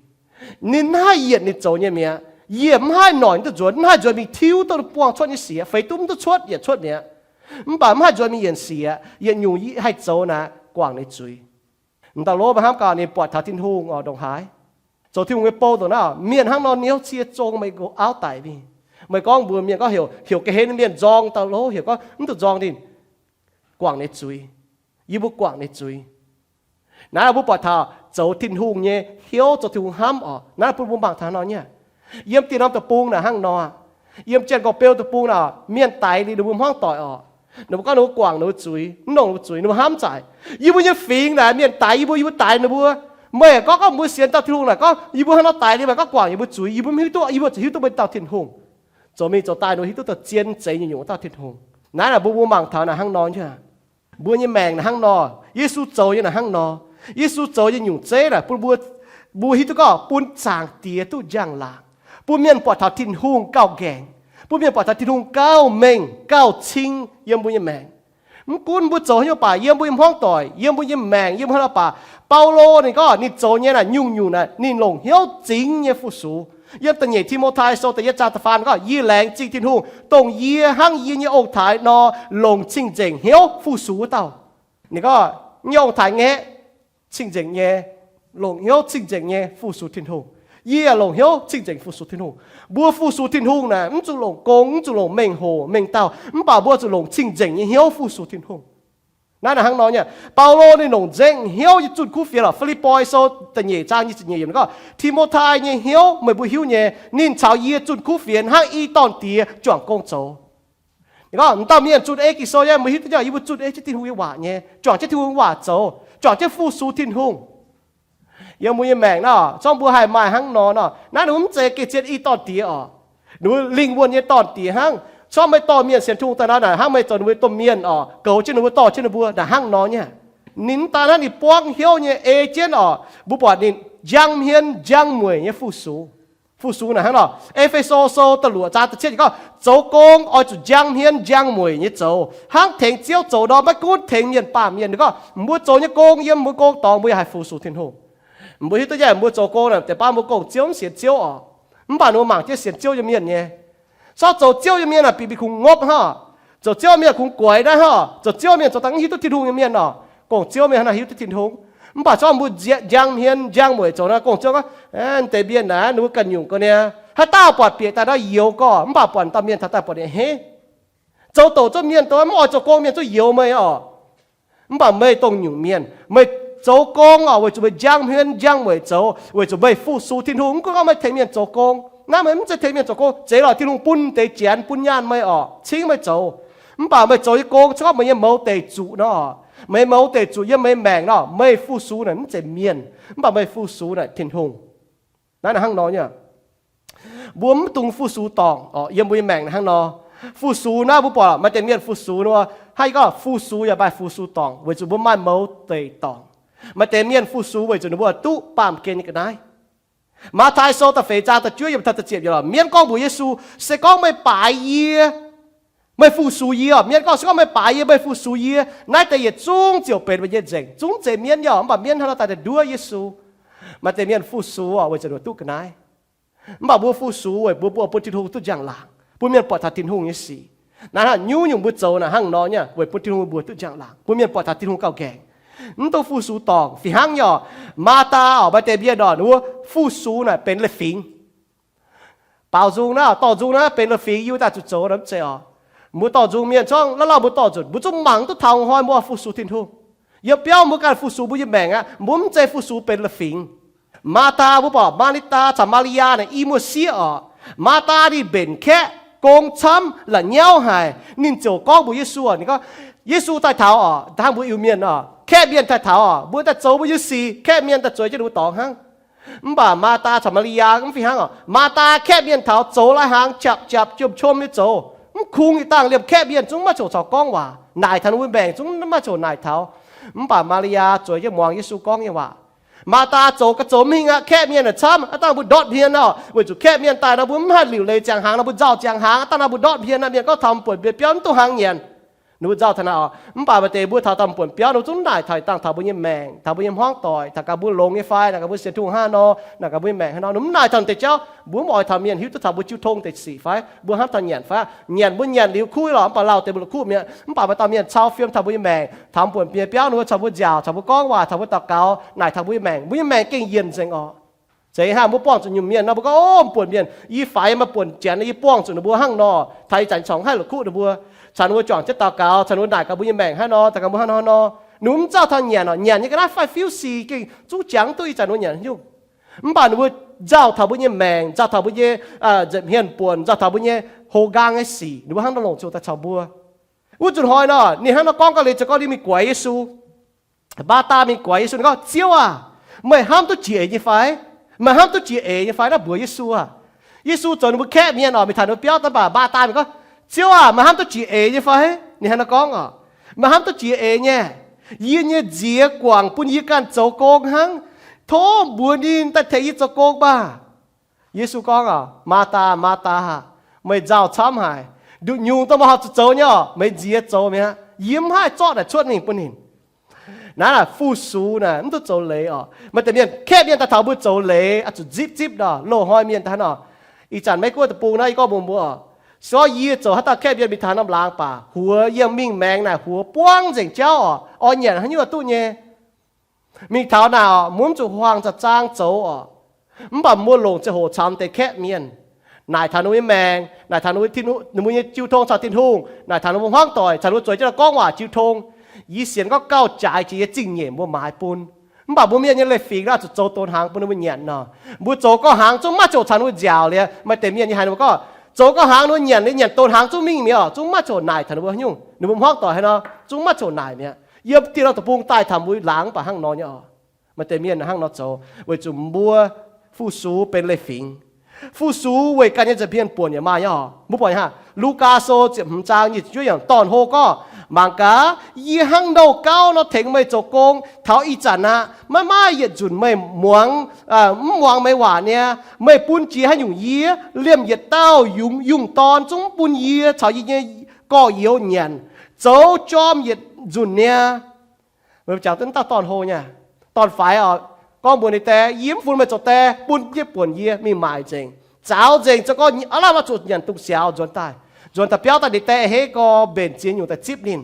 Ninh mv haih yienc ninh zoux nyei mi'aqv. Yie mv haih noic duqv nzuonx, mv haih nzuonx mingh tiuv duqv buangh cuotv nyei siex, feix duqv mv duqv cuotv yietc cuotv mi'aqv. Mv baac mv haih nzuonx mingh yienc siex, yietc nyungc yie haih zoux naaic guangc ninh zuiz. M'dauh lov mbuo hnamv gaax ninh buatc taux Tin-Hungh oc ndongc haaix. Zoux Tin-Hungh nyei bou ndongc naaiv, mienh hnangv nor niouv cie zong meih auv daic mingh. Meih gorngv mbuox mienh gorngv heuc, heuc ga'hlen mienh nzorng dauh lov, heuc gorngv mv dungx nzorng ninh, guangc ninh zuiz. Yie mbuo guangc ninh zuiz. Naaiv mbuo buatc taux zoux Tin-Hungh nyei hnyouv, zoux Tin-Hungh hnamv oc. Naaiv bun mbuo mangc taux hnangv nor nyei. Yiem Diex Norm Deic-Bung naaic hnangv nor, yiem Janx-Gorx Beu Deic-Bung naaic, mienh daix liuz ninh mbuo hmuangv doic oc. Ninh mbuo gorngv ninh mbuo guangc ninh mbuo zuiz, mv longc ninh mbuo zuiz, ninh mbuo hnamv zaaic, yie mbuo nyei fingx naaic mienh daix yie mbuo, yie mbuo daix ninh mbuo. Meih gorngv, gorngv mbuo sienx dauh Tin-Hungh naaic gorngv yie mbuo hnangv nor daix liuz meih gorngv guangc yie mbuo zuiz, yie mbuo mv hiuv duqv, yie mbuo ziouc hiuv duqv meih dauh Tin-Hungh. Zoux mingh zoux daaih ninh mbuo hiuv duqv dauh zien zeix nyungc-nyungc dauh Tin-Hungh. Naaiv naaic mbuo, mbuo mangc taux naaic hnangv nor nyei. Mbuo nyei maengc naaic hnangv nor, Yesu zoux nyei naaic hnangv nor. Yesu zoux nyei nyungc zeiv naaic bun mbuo, mbuo hiuv duqv gorngv bun Zaangc Diex duqv njang-laangc, bun mienh buatc taux Tin-Hungh gauh nqaengc, bun mienh buatc taux Tin-Hungh gauh mengh gauh cing yiem mbuo nyei maengc. Mv gunv mbuo zoux haaix nyungc baac, yiem mbuo nyei hmuangv doic, yiem mbuo nyei maengc, yiem haaix nor baac, Baulo ninh gorngv ninh zoux nyei naaic nyungc-nyungc naaic ninh longc hnyouv zingx nyei fu-sux. Yiem da'nyeic Ti^mo^tai Sou da'yietv zaang da'faam gorngv, yie laengz zingh Tin-Hungh, dongh yie hnangv yie nyei ong-taaix nor longc cing-nzengc hnyouv fu-sux wuov dauh. Ninh gorngv nyei ong-taaix ngaeqv cing-nzengc nyei, longc hnyouv cing-nzengc nyei fu-sux Tin-Hungh. Yie yaac longc hnyouv cing-nzengc fu-sux Tin-Hungh. Mbuo fu-sux Tin-Hungh naaic mv zuqc longc gong, mv zuqc longc mengh hoc mengh dauh, mv baac mbuo zuqc longc cing-nzengc nyei hnyouv fu-sux Tin-Hungh. Naaiv naaic hnangv nor nyei. Baulo ninh longc nzengc hnyouv nyei zunh kuv fienx lorqc. Fi^lipv^poi Sou da'nyeic zaang nyic ziepc nyeic yiemc gorngv, Ti^mo^tai nyei hnyouv meih mbuo hiuv nyei, ninh caux yie zunh kuv fienx hnangv i dorn-diex juangc gong zoux. Ninh gorngv, m'dauh mienh zunh ei Ging-Sou nyei, meih hiuv duqv nyei, yie mbuo zunh ei jienv Tin-Hungh nyei waac nyei, juangc jienv Tin-Hungh nyei waac zoux, juangc jienv fu-sux Tin-Hungh. Yiem mbuo nyei maengc naaic, zorngv mbuo haih maaih hnangv nor nor, naaiv ninh mbuo mv zeiz geh zien i dorn-diex oc. Ninh mbuo lingh wuonh nyei dorn-diex hnangv. Zorngv meih dorh mienh sienx Tin-Hungh daaih nor naaic, hnangv meih zoux ninh mbuo domh mienh oc, goux jienv ninh mbuo, dorh jienv ninh mbuo naaic hnangv nor nyei. Ninh mv daan hnangv, ninh buangv hnyouv nyei ei jienv oc. Mbuo buatc ninh njang hmien njang mueic nyei fu-sux. Fu-sux naaic hnangv nor, E^fe^so Sou da'luoqc zaang da'cietv gorngv, zoux gong oix zuqc njang hmien njang mueic nyei zoux, hnangv tengx Ziouv zoux nor, maiv gunv tengx mienh baamh mienh. Ninh gorngv mbuo zoux nyei gong, yiem mbuo gong dorngx mbuo yaac haih fu-sux Tin-Hungh. Mbuo hiuv duqv nyei, mbuo zoux gong naaic, deix baav mbuo gong-ziouv mv sienx Ziouv oc. Mv baac ninh mbuo mangc jienv sienx Ziouv nyei mienh nyei. Zorqv zoux Ziouv nyei mienh naaic bieqc mingh kungx ngopv hnangv. Zoux Ziouv mienh kungx guaix naaiv hnangv. Zoux Ziouv mienh zoux daaih mv hiuv duqv Tin-Hungh nyei mienh oc. Gong-ziouv mienh hnangv naaic hiuv duqv Tin-Hungh. Mv baac zorqv mbuo njang hmien njang mueic zoux naaiv, gong-ziouv gorngv, deix mienh naaic ninh mbuo ganh nyungc gau niaa. Haaix dauh buatc bieqc daaih nor youx gorx, mv baac buatc dauh mienh taux daaih buatc ninh a'hneiv. Zoux douc zunv mienh, douc mv oix zoux gong mienh zungv youx meih oc. Mv baac meih dongh nyungc mienh, meih zoux gong oc, weic zuqc meih njang hmien njang mueic zoux, weic zuqc meih fu-sux Tin-Hungh. Mv gunv gorngv meih tengx mienh zoux gong, naaiv meih mv zeiz tengx mienh zoux gong, zeiz lorqc, Tin-Hungh bun deix janx bun nyaanh meih oc, cingv meih zoux. Mv baac meih zoux nyei gong, se gorngv meih nyei mouz deic zuqc nor, meih mouz deic zuqc yiem meih maengc nor, meih fu-sux naaic mv zeiz mienh, mv baac meih fu-sux naaic Tin-Hungh. Naaiv naaic hnangv nor nyei. Mbuo mv dungx fu-sux dorngc oc. Yiem mbuo nyei maengc naaiv hnangv nor, fu-sux naaiv mbuo buatc maaih deix mienh fu-sux nor, hnangv yie gorngv fu-sux yaac maaih fu-sux dorngc weic zuqc mbuo maaih mouz deic dorngc. Maaih deix mienh fu-sux weic zuqc ninh mbuo duqv baamh gen nyei ga'naaiv. Matv^taai Sou da'feix zaang da'juov yiemc taux da'ziepc yiemc lorqc, mienv gorngv mbuox Yesu, se gorngv meih baaix yie, meih fu-sux yie oc. Mienv gorngv, se gorngv meih baaix yie, meih fu-sux yie, naaiv deix yietc zungv ziouc benx meih nyei nzengc. Zungv zeiz mienv nyei oc, mv baac mienv hnangv nor daaih duqv nduov Yesu. Maaih deix mienh fu-sux oc weic zuqc ninh mbuo duqv ga'naaiv. Mv baac mbuo fu-sux weic mbuo, mbuo bun Tin-Hungh duqv njang-laangc, bun mienh buatc taux Tin-Hungh nyei sic. Naaiv hnangv nyungc-nyungc mbuo zoux naaic hnangv nor nyei, weic bun Tin-Hungh mbuo duqv njang-laangc, bun mienh buatc taux Tin-Hungh gauh nqaengc. Mv dungx fu-sux dorngc. Fih hnangv nyei oc, Maatv^taa oc, maaih deix mienh oc, ninh mbuo fu-sux naaic benx leiz-fingx. Baaux nzung naaiv, dorh nzung naaiv benx leiz-fingx, yie wuov daaih zuqc zoux nor, mv zeiz oc. Mbuo dorh nzung mienh, zorngv lauh lauh mbuo dorh nzunc, mbuo zungv mangc duqv taux hnoi mbuo fu-sux Tin-Hungh. Yiem biauv mbuo ganh fu-sux mbuo nyei maengc aqv. Mbuo mv zeiz fu-sux benx la'fingx. Maa^taa, mbuo buatc Maa^li^taa caux Maa^li^yaa naaic i muoz-sieqv oc. Maa^taa ninh mbenc kaeqv gong camv la'nyauv haic. Ninh ziouc gorngv mbuox Yesu, ninh gorngv, Yesu daaih taux oc, hnangv mbuo Iu-Mienh oc, kaeqv mienh daaih taux oc, mbuo daaih zoux mbuo nyei sic, kaeqv mienh daaih zueiz jienv ninh mbuo dorngx hnangv. Mv baac Maa^taa caux Maa^li^yaa mv fih hnangv oc. Maa^taa kaeqv mienh taux zoux lai-hnaangx, japc japc jomc jomc nyei zoux, mv kungx, ih dangh liemh kaeqv mienh zungv maiv ziouc caux gorngv waac, naaic taux ninh mbuo maengc zungv maiv ziouc naaic taux. Mv baac Maa^li^yaa zueiz jienv muangx Yesu gorngv nyei waac. Maa^taa zoux ga'zoux mv hingh aqv, kaeqv mienh aah camv, aav dangh mbuo ndortv hmien oc, weic zuqc kaeqv mienh daaih nor mbuo mv haih liuc leiz ziangh hnaangx nor, mbuo nzauh ziangh hnaangx, aav dangh nor mbuo ndortv hmien nor, mienh gorngv taux m'buonc mbienx biauv mv duqv hnaangx nyanc. Ninh mbuo nzauh taux naaic oc. Mv baac maaih deix mbuo taux daaih m'buonc biauv ninh mbuo zungv mv naaic taux, dangh taux mbuo nyei maengc, taux mbuo nyei hmuangv doic, taux gaax mbuo longx nyei fai, naaic gaax mbuo sienx Tin-Hungh hnangv nor, naaic gaax mbuo nyei maengc hnangv nor, ninh mv naaic taux deix jauv. Mbuo mv oix taux mienh hiuv duqv taux mbuo jiu tong deix sic fai mbuo hnamv taux nyanc fai, nyanc mbuo nyanc liuz kuv lorqc, mv baac lauh deix mbuo la'kuqv mi'aqv. Mv baac maaih dauh mienh cau fiem taux mbuo nyei maengc, taux m'buonc mbienx biauv ninh mbuo caux mbuo nziaauc, caux mbuo gorngv waac, caux mbuo daux gaux, naaic taux mbuo nyei maengc, mbuo nyei maengc gengh yienc nzengc oc. Zeiz hnangv mbuo buangh zuqc nyungc mienh nor, mbuo gorngv, Ov, m'buonc mienh yie faix, maaih buonc janx yie buangh zuqc ninh mbuo hnangv nor, taux ih zanc corc haih la'kuqv ninh mbuo, caux ninh mbuo juangc jienv daux gaux, caux ninh mbuo naaic gaax mbuo nyei maengc hnangv nor, daux gaux mbuo hnangv nor hnangv nor. Ninh mbuo mv nzauh tauh nyanc oc, nyanc nyei ga'naaiv faix fiuv sic gengh zungv jangx duqv ih zanc ninh mbuo nyanc nyungc. Mv baac ninh mbuo nzauh taux mbuo nyei maengc, nzauh taux mbuo nyei nza'hmien buonc, nzauh taux mbuo nyei houx nqaang nyei sic, ninh mbuo hnangv nor longc ziouc daaih caux mbuo. Wuov nzunc hnoi nor, ninh hnangv nor gorngv gau liuz, ziouc gorngv ninh mingh guaix Yesu. Maa^taa mingh guaix Yesu, ninh gorngv, Ziouv aac, meih hnamv duqv jiex eix nyei fai? Meih hnamv duqv jiex eix nyei fai? Naaiv mbuox Yesu aac. Yesu zoux ninh mbuo kaeqv mienh oc, mingh taux ninh mbuo biauv, mv baac Maa^taa mingh gorngv, Ziouv aac, meih hnamv duqv jiex eix nyei fai? Ninh hnangv nor gorngv oc, Meih hnamv duqv jiex eix nyei. Yie nyei nziex guangc bun yie ganh zoux gong hnangv. Tov mbuox ninh daaih tengx yie zoux gong maah! Yesu gorngv oc, Maa^taa, Maa^taa aah, meih nzauh camv haic. Nduqc nyungc dongh meih horpc zuqc zoux nyei oc, meih nziex zoux mi'aqv. Yie mv haih zorqv naaic cuotv mingh bun ninh. Naaiv naaic fu-sux naaic mv duqv zoux leiz oc. Maaih deix mienh, kaeqv mienh daaih taux mbuo zoux leiz oix zuqc nzipv nzipv nor, loz-hnoi mienh daaih hnangv nor. Ih zanc Meiv Guoqv deic-bung naaiv yie gorngv mbuox mbuo oc, se gorngv yie zoux haaix dauh kaeqv mienh mingh taux norm laangz baac huox yiem mingh maengx naaic huox buangv nzengc jauv oc, oix nyanc haaix nyungc duqv nyei. Mingh taux naaic oc, mbuo mv zuqc huaang za'zaang zoux oc. Mv baac mbuo longc ziangh hoc camx deix kaeqv mienh, naaic taux ninh mbuo nyei maengc, naaic taux ninh mbuo nyei jiu tong caux Tin-Hungh, naaic taux ninh mbuo hmuangv doic, caux ninh mbuo zueiz jienv gorngv waac jiu tong. Yie sienx gorngv gauh jaaix jiex nyei zingh nyeic mbuo maaiz bun. Mv baac mbuo mienh nyei leiz-fingx naaiv zuqc zoux donx hnaangx bun ninh mbuo nyanc nor. Mbuo zoux gauh hnaangx zungv maiv ziouc caux ninh mbuo nziaauc liuz. Maaih deix mienh yie haiz ninh mbuo gorngv, zoux gauh hnaangx ninh mbuo nyanc liuz, nyanc donx hnaangx zungv mingh mi'aqv, zungv maiv ziouc naaic taux ninh mbuo nyungc, ninh mbuo hmuangv doic haaix nor, zungv maiv ziouc naaic mi'aqv. Yiem dieh norm deic-bung daaih taux mbuo laangz mv baac hnangv nor nyei oc. Maaih deix mienh hnangv nor zoux, weic zuqc mbuo fu-sux benx leiz-fingx. Fu-sux weic ganh nyei nza'hmien buonc yaac maaih nyei oc. Mbuo buatc hnangv Lugaa Sou ziepc hmz zaang nyic ziepc juov yiemc, dorn-hlo gorngv, Mangc gaax, yie hnangv nouh gauv nor tengx meih zoux gong taux ih zanc aqv. Maiv maaih yietc nzunc meih muangx, mv muangx meih waac niaa. Meih bun jiex haaix nyungc yie, liemh yietc dauh yungz yungh dorn zungv mv bun yie caux yie nyei gorx-youz nyanc. Zoux jorm yietc nzunc niaa. Meih jangx duqv dauh dorn-hlo nyei, dorn-faix oc, gorngv mbuox ninh die, Yie mv funx meih zoux die, bun jienv buonc yie mingh maaic nzengc. Zaaux nzengc zoux gorngv aav lamh oix zuqc nyanc dungz siaaux nzuonx daaih. Nzuonx daaih biauv daaih, ninh die hei gorx mbenc ziex nyungc daaih zipv ninh.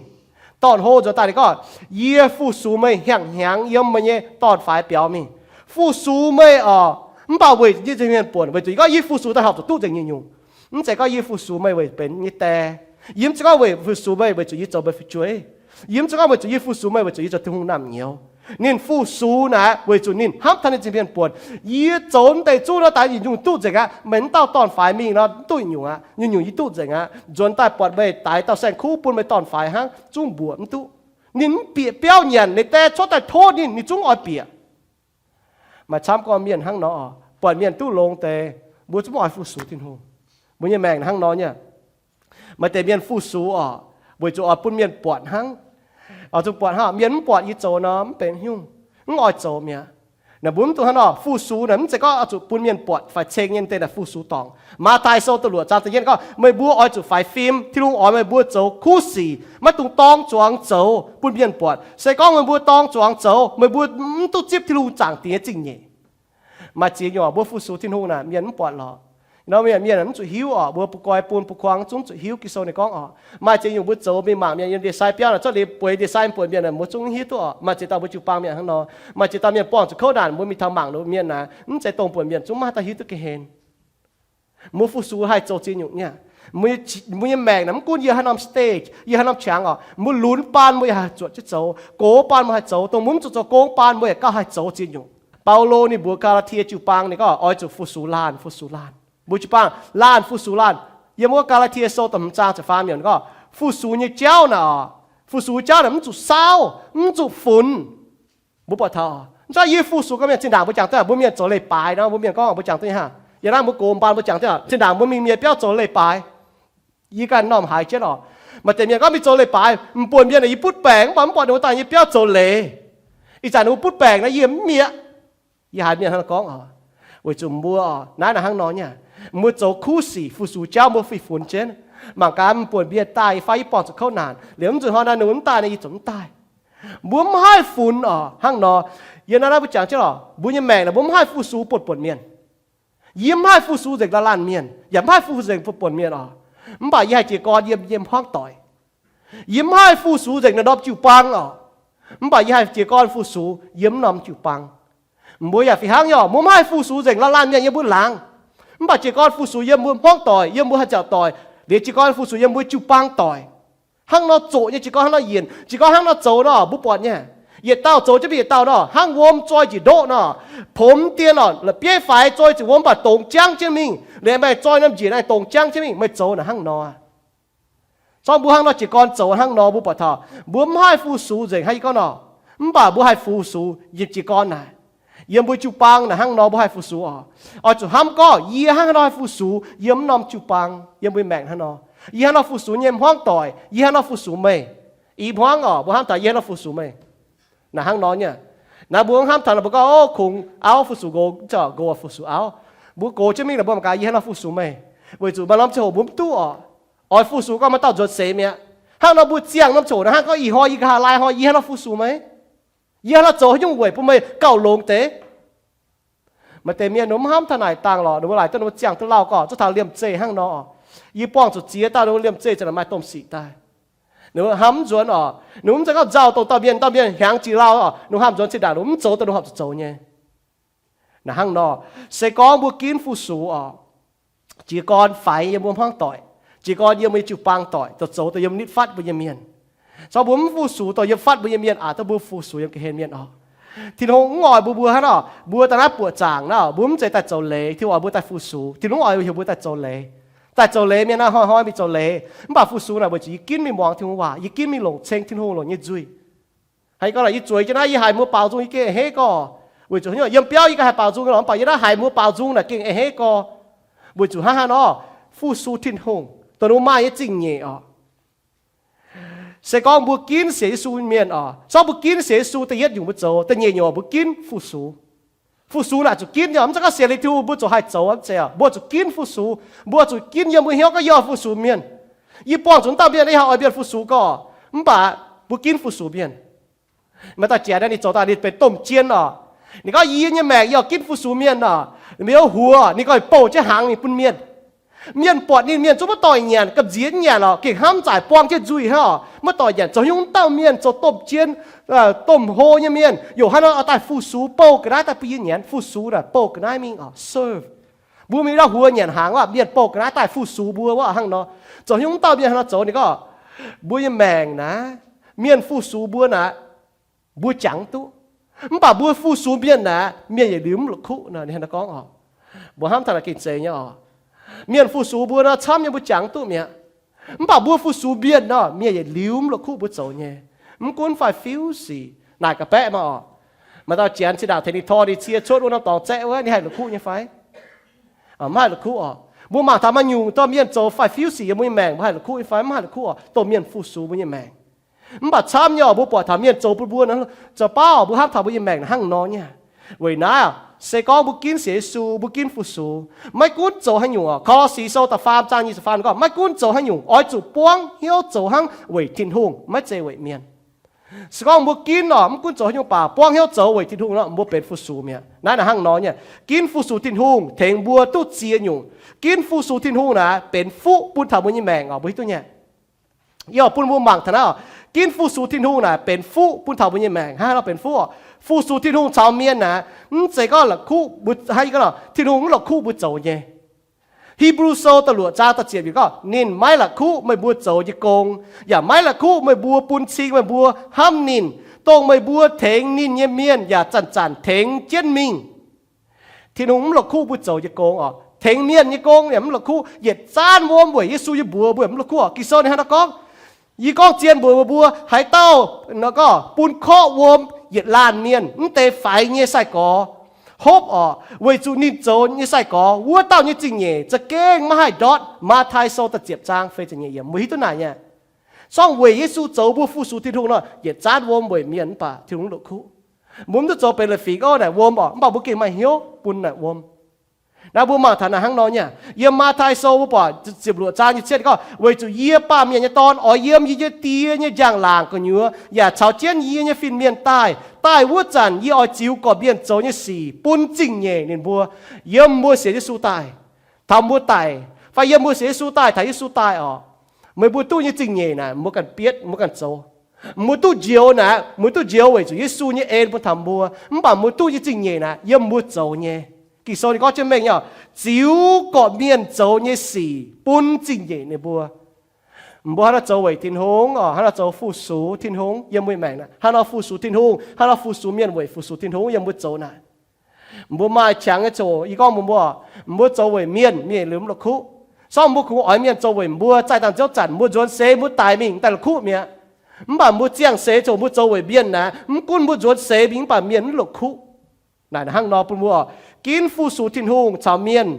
Dorn-hlo nzuonx daaih ninh gorngv, Yie fu-sux meih hnyangx-hnyangx yiem meih nyei dorn-faix biaux mingh. Fu-sux meih oc, mv baac weic nyei nza'hmien buonc, weic zuqc yie gorngv yie fu-sux daaih horpc zuqc duqv nzengc nyungc-nyungc. Mv zeiz gorngv yie fu-sux meih weic benx nyei die. Yie mv zeiz gorngv weic fu-sux meih weic zuqc yie zoux meih fu'jueiv. Yie mv zeiz gorngv weic zuqc yie fu-sux meih weic zuqc yie zoux Tin-Hungh naamh nyouz. Ninh fu-sux naaic weic zuqc ninh hnamv taux ninh nza'hmien buonc. Yie zoux mv deix zungv nor, daix nyungc-nyungc duqv nzengc aqv. Meih mv dauh dorn-faix mingh nor, mv duqv nyungc aqv, nyungc-nyungc yie duqv nzengc aqv. Nzuonx daaih buatc meih daix dauh saeng-kuv bun meih dorn-faix hnangv, zungv mbuoqc mv duqv. Ninh mv bieqc biauv nyanc, ninh die cuotv daaih tov ninh, ninh zungv oix bieqc. Maaih camv gorngv mienh hnangv nor oc, buatc mienh duqv longx deix, mbuo zungv mv oix fu-sux Tin-Hungh. Mbuo nyei maengc hnangv nor nyei. Maaih deix mienh fu-sux oc, weic zuqc oix bun mienh buatc hnangv. Oix zuqc buatc hnangv, mienh mv buatc yie zoux nor mv benx haaix nyungc, mv oix zoux mi'aqv. Naaic mbuo mv dungx hnangv nor, fu-sux naaic mv zeiz gorngv oix zuqc bun mienh buatc fai ceng nyei deix naaic fu-sux dorngc. Matv^taai Sou da'luoqc zaang da'yietv gorngv, Meih mbuo oix zuqc faix fim. Tin-Hungh oix meih mbuo zoux kuv sic, maiv dungx dorng zuangx zoux bun mienh buatc. Se gorngv meih mbuo dorng zuangx zoux, meih mbuo mv duqv zipv Tin-Hungh zaangc diex nyei zingh nyeic. Maaih ziex nyungc mbuo fu-sux Tin-Hungh naaic mienh mv buatc lorqc. Nor mienh, mienh mv zuqc hiuv oc. Mbuo bu goi bun bu kuang zungv zuqc hiuv Ging-Sou ninh gorngv oc. Maaih ziex nyungc mbuo zoux mingh mangc mienh yiem ndie-sai biauv naaic, zorqv liuz bueix ndie-sai mv buonc mienh naaic, mbuo zungv hiuv duqv oc. Maaih ziex dauh mbuo jiu-baang mienh hnangv nor. Maaih ziex dauh mienh buangh zuqc kouv naanc, mbuo mingh taux mangc ninh mbuo mienh naaic, mv zeiz dongh buonc mienh zungv maiv haaix dauh hiuv duqv ga'hlen. Mbuo fu-sux haih zoux ziex nyungc nyei. Mbuo nyei maengc naaic mv gunv yie haaix norm stage, yie haaix norm qangx oc, mbuo lunx baan mbuo yaac haih zuotc jienv zoux, gox baan mbuo haih zoux, dongh mbuo mv zuqc zoux gong baan mbuo yaac gauh haih zoux ziex nyungc. Baulo ninh mbuox Gaa^laa^tie jiu-baang ninh gorngv oix zuqc fu-sux laanh, fu-sux laanh. Mbuo jiu-baang laanh fu-sux laanh. Yiem wuov Gaa^laa^tie Sou da'hmz zaang ziepc faam yiemc gorngv fu-sux nyei jauv naaic oc, fu-sux jauv naaic mv zuqc saauv, mv zuqc funx. Mbuo buatc taux, mv zeiz yie fu-sux gorngv mienh zinh ndaangc mbuo jangx duqv, mbuo mienh zoux leiz-baaix nor, mbuo mienh gorngv mbuo jangx duqv nyei haac. Yiem naaiv mbuo gox baan mbuo jangx duqv, zinh ndaangc mbuo mingh mienh biauv zoux leiz-baaix, yie ganh m'normh haiz jienv oc. Maaih deix mienh gorngv mingh zoux leiz-baaix, m'buonc mienh yie butv baengc, mv baac mv buatc ninh mbuo daaih nyei biauv zoux leiz. Ih zanc ninh mbuo butv baengc naaiv yie mv mienh. Yie haiz mienh hnangv naaiv gorngv oc, weic zuqc mbuo oc, naaiv naaic hnangv nor nyei, mbuo zoux kuv sic fu-sux jauv mbuo fih funx jienv. Mangc gaax m'buonc mienh daaih fai yie buangh zuqc kouv naanc, liuz mv nzunc hnoi naaiv ninh mbuo mv daaih nor yie zuqc mv daaih. Mbuo mv haih funx oc, hnangv nor. Yiem naaiv naaiv mbuo jangx jienv oc, mbuo nyei maengc naaic mbuo mv haih fu-sux buonc-buonc mienh. Yie mv haih fu-sux nzengc laanh laanh mienh, yaac mv haih fu-sux nzengc buonc-buonc mienh oc. Mv baac yie haih jiez gorn yiem yie hmuangv doic. Yie mv haih fu-sux nzengc naaiv norm jiu-baang oc. Mv baac yie haih jiez gorn fu-sux yiem m'normh jiu-baang. Mbuo yaac fih hnangv nyei oc, mbuo mv haih fu-sux nzengc laanh laanh mienh yiem mbuo laangz. Mv baac jiez gorn fu-sux yiem mbuo hmuangv doic, yiem mbuo haih nziaauc doic, liuz jiez gorn fu-sux yiem mbuo jiu-baang doic. Hnangv nor zoqc nyei, jiez gorn hnangv nor yienc, jiez gorn hnangv nor zoux nor, mbuo buatc nyei. Yietc dauh zoux jienv mingh yietc dauh nor, hnangv wuom zoi njiec ndoqv nor, pomx dien oc, la'bieiv faix zoi ziepc wuom mv baac dongz jangv jienv mingh, liuz meih zoi norm njiec naaiv dongz jangv jienv mingh, meih zoux naaic hnangv nor. Zorqv mbuo hnangv nor jiez gorn zoux hnangv nor, mbuo buatc taux mbuo mv haih fu-sux nzengc hnangv yie gorngv nor, mv baac mbuo haih fu-sux yiem jiez gorn naaic, yiem mbuo jiu-baang naaic hnangv nor mbuo haih fu-sux oc. Oix zuqc hnamv gorngv yie hnangv haaix nor haih fu-sux yiem m'normh jiu-baang, yiem mbuo maengc hnangv nor. Yie hnangv nor fu-sux nyei hmuangv doic, yie hnangv nor fu-sux meih. Ih hmuangv oc, mbuo hnamv taux yie hnangv nor fu-sux meih. Naaic hnangv nor nyei. Naaiv mbuo mv hnamv taux naaic mbuo gorngv, o, kungx auv fu-sux nqox, mv zeiz nqox fu-sux auv. Mbuo gox jienv mingh naaic mbuo mangc gaax yie hnangv nor fu-sux meih, weic zuqc maaih norm ziangh hoc mbuo mv duqv oc. Oix fu-sux gorngv maaih dauh nzuonx seix mi'aqv. Hnangv nor mbuo ziangh norm ziangh hoc naaiv hnangv gorngv ih hnoi yie nqa'haav laai hnoi yie hnangv nor fu-sux meih, yie hnangv nor zoux haaix nyungc weic bun meih gauh longx deix. Maaih deix mienh ninh mbuo mv hnamv taux naaic dangh lorqc, ninh mbuo laaic duqv ninh mbuo ziangh duqv lauh gorngv zuov taux liemh zeih hnangv nor. Yie buangh zuqc ziex dauh ninh mbuo liemh zeih ziouc maaih domh sic daaih. Ninh mbuo hnamv nzuonx oc, ninh mbuo mv zeiz gorngv nzauh dongh dauh mienh, dauh mienh hnyangx jiex lauh oc, ninh mbuo hnamv nzuonx zinh ndaangc ninh mbuo mv zoux dongh ninh horpc zuqc zoux nyei. Naaic hnangv nor, se gorngv mbuo ginv fu-sux oc, jiez gorn faix yiem mbuo hmuangv doic, jiez gorn yiem mbuo nyei jiu-baang doic, zoux zoux dongh yiem nitv fatv mbuo nyei mienh. Se gorngv mbuo mv fu-sux dongh yiem fatv mbuo nyei mienh, aqc duqv mbuo fu-sux yiem ga'hlen mienh oc. Tin-Hungh mv oix mbuo, mbuo hnangv nor, mbuo daaih naaiv buoqc zaangc naaiv, mbuo mv zeiz daaih zoux leiz. Tin-Hungh oix mbuo daaih fu-sux. Tin-Hungh mv oix heuc mbuo daaih zoux leiz. Daaih zoux leiz mienh naaiv hnoi-hnoi mingh zoux leiz, mv baac fu-sux naaic weic zuqc yie ginv mingh muangx Tin-Hungh waac, yie ginv mingh longc ceng Tin-Hungh longc nyei nzuih. Haiz gorngv naaic yie zueiz jienv naaiv yie haiz mbuo baaux nzung yie gengh a'hneiv gorx. Weic zuqc haaix nyungc yiem biauv yie ganh haih baaux nzung nor, mv baac yie naaiv haiz mbuo baaux nzung naaic gengh a'hneiv gorx. Weic zuqc hnangv haaix nor, fu-sux Tin-Hungh dongh ninh mbuo maaih nyei zingh nyeic oc. Se gorngv mbuo ginv sienx Yesu mienh oc, se gorngv mbuo ginv sienx Yesu, da'yietv nyungc mbuo zoux, da'nyeic nyungc mbuo ginv fu-sux. Fu-sux naaic zuqc ginv nyei, mv zeiz gorngv sienx liuz Tin-Hungh mbuo zuqc haih zoux, mv zeiz. Mbuo zuqc ginv fu-sux, mbuo zuqc ginv yiem mbuo hnyouv gorngv yie oix fu-sux mienh. Yie buangh zuqc wuov dauh mienh, yie haih oix mienh fu-sux gorx, mv baac mbuo ginv fu-sux mienh. Maaih dauh janx ninh zoux daaih ninh benx domh jien oc. Ninh gorngv yie nyei maengc yie oix ginv fu-sux mienh oc. Ninh mbuo huox, ninh gorngv bouh jienv hnaangx mingh bun mienh. Mienh buatc ninh, mienh zungv maiv doix nyanc, gamh nziex nyanc oc, gengh hnamv zaaic buang jienv nzuih hnangv oc, maiv doix nyanc. Zoux haaix nyungc dauh mienh zoux domh jien, domh hlo nyei mienh, yaac hnangv nor oix daaih fu-sux bouh ga'naaiv daaih bun yie nyanc. Fu-sux naaic bouh ga'naaiv mingh oc, serve. Mbuo mingh ndau huox nyanc hnaangx wuov, mienh bouh ga'naaiv daaih fu-sux mbuo wuov hnangv nor. Zoux haaix nyungc dauh mienh hnangv nor zoux, ninh gorngv mbuo nyei maengc naaic, mienh fu-sux mbuo naaic, mbuo jangx duqv. Mv baac mbuo fu-sux mienh naaic, mienh yietc liuz mv la'kuqv nor, ninh hnangv nor gorngv oc. Mbuo hnamv taux naaic gengh zeiz nyei oc. Mienh fu-sux mbuo nor camv nyei, mbuo jangx duqv mi'aqv. Mv baac mbuo fu-sux mienh nor, mienh yietc liuz mv la'kuqv mbuo zoux nyei. Mv gunv fai fiuv sic naaic ga'baeqv maah oc. Maaih dauh janx zinh ndaangc tengx ninh tor ninh cie cuotv wuov norm dorngx zaeqv wuov, ninh haih la'kuqv nyei fai? Mv haih la'kuqv oc. Mbuo mangc taux maaih nyungc dorh mienh zoux fai fiuv sic yiem mbuo nyei maengc, mbuo haih la'kuqv nyei fai? Mv haih la'kuqv oc, dongh mienh fu-sux mbuo nyei maengc. Mv baac camv nyei oc, mbuo buatc taux mienh zoux bun mbuo nor, zoux baav oc, mbuo hnamv taux mbuo nyei maengc hnangv nor nyei. Weic naaiv, se gorngv mbuo ginv sienx Yesu, mbuo ginv fu-sux, maiv gunv zoux haaix nyungc oc. Kolose Sou da'faam zaang nyic ziepc faam gorngv, maiv gunv zoux haaix nyungc, oix zuqc buangv hnyouv zoux hnangv weic Tin-Hungh, maiv zeiz weic mienh. Se gorngv mbuo ginv oc, mv gunv zoux haaix nyungc baac buangv hnyouv zoux weic Tin-Hungh nor, mbuo benx fu-sux mi'aqv. Naaiv naaic hnangv nor nyei, ginv fu-sux Tin-Hungh tengx mbuo duqv ziex nyungc. Ginv fu-sux Tin-Hungh naaic benx fuqv bun taux mbuo nyei maengc oc, mbuo hiuv duqv nyei. Yie oix bun mbuo mangc taux naaiv oc. Ginv fu-sux Tin-Hungh naaic benx fuqv bun taux mbuo nyei maengc. Hnangv haaix nor benx fuqv oc? Fu-sux Tin-Hungh caux mienh naaic, mv zeiz gorngv la'kuqv mbuo, hnangv yie gorngv oc, Tin-Hungh mv la'kuqv mbuo zoux nyei. Hipv^lu Sou da'luoqc zaang da'ziepc yiemc gorngv, ninh maiv la'kuqv meih mbuo zoux nyei gong, yaac maiv la'kuqv meih mbuo bun cing meih mbuo hnamv ninh, dongh meih mbuo tengx ninh nyei mienh yaac zanc-zanc tengx jienv mingh. Tin-Hungh mv la'kuqv mbuo zoux nyei gong oc. Tengx mienh nyei gong yaac mv la'kuqv. Yietc zaanv wuom weic Yesu nyei mbuox mbuo yaac mv la'kuqv oc. Ging-Sou ninh hnangv naaiv gorngv, yie gorngv zien mbuox meih mbuo, haaix dauh nor gorngv bun korqv wuom yietc laanh mienh mv deix faix nyei sai-gorx hopv oc, weic zuqc ninh zoux nyei sai-gorx wuov dauh nyei zingh nyeic za'gengh maiv haih ndortv. Matv^tai Sou da'ziepc zaang feix ziepc nyeic yiemc, mbuo hiuv duqv naaic nyei. Sorng weic Yesu zoux mbuo fu-sux Tin-Hungh nor, yietc zaanv wuom weic mienh mv baac Tin-Hungh la'kuqv. Mbuo mv duqv zoux benx leiz-fingx gorngv naaic wuom oc, mv baac mbuo gengh maaih hnyouv bun naaic wuom. Naaiv mbuo mangc taux naaic hnangv nor nyei. Yiem Matv^tai Sou mbuo buatc ziepc luoqc zaang nyei cietv gorngv, weic zuqc yie baamh mienh nyei Dorn oix yiem yie nyei Die nyei njang-laangc gu'nyuoz yaac caux jienv yie nyei fin-mienh daaih. Daaih wuov zanc yie oix ziux gorqv-mienh zoux nyei sic bun zingh nyeic ninh mbuo. Yiem mbuo sienx Yesu daaih, taux mbuo daic, fai yiem mbuo sienx Yesu daaih taux Yesu daaih oc, meih mbuo duqv nyei zingh nyeic naaic mbuo ganh bietv, mbuo ganh zoux. Mbuo duqv njoux naaic, mbuo duqv njoux weic zuqc Yesu nyei en bun taux mbuo. Mv baac mbuo duqv nyei zingh nyeic naaic yiem mbuo zoux nyei. Ging-Sou ninh gorngv jienv mengh nyei, ziux gorqv-mienh zoux nyei sic bun zingh nyeic ninh mbuo. Mbuo hnangv nor zoux weic Tin-Hungh oc, hnangv nor zoux fu-sux Tin-Hungh yiem mbuo maengc naaic, hnangv nor fu-sux Tin-Hungh, hnangv nor fu-sux mienh weic fu-sux Tin-Hungh yiem mbuo zoux naaic. Mbuo maaih qangx nyei ziouc, yie gorngv mbuox mbuo, mbuo zoux weic mienh, mienh liuz mv la'kuqv. Sorng mbuo kungx oix mienh zoux weic mbuo, zaih dangh ziouv zanc mbuo nzuonx seix mbuo daic mingh daaih la'kuqv mi'aqv. Mv baac mbuo ziangh seix ziouc mbuo zoux weic mienh naaic, mv gunv mbuo nzuonx seix mingh mv baac mienh mv la'kuqv. Naaic hnangv nor bun mbuo ginv fu-sux Tin-Hungh caux mienh,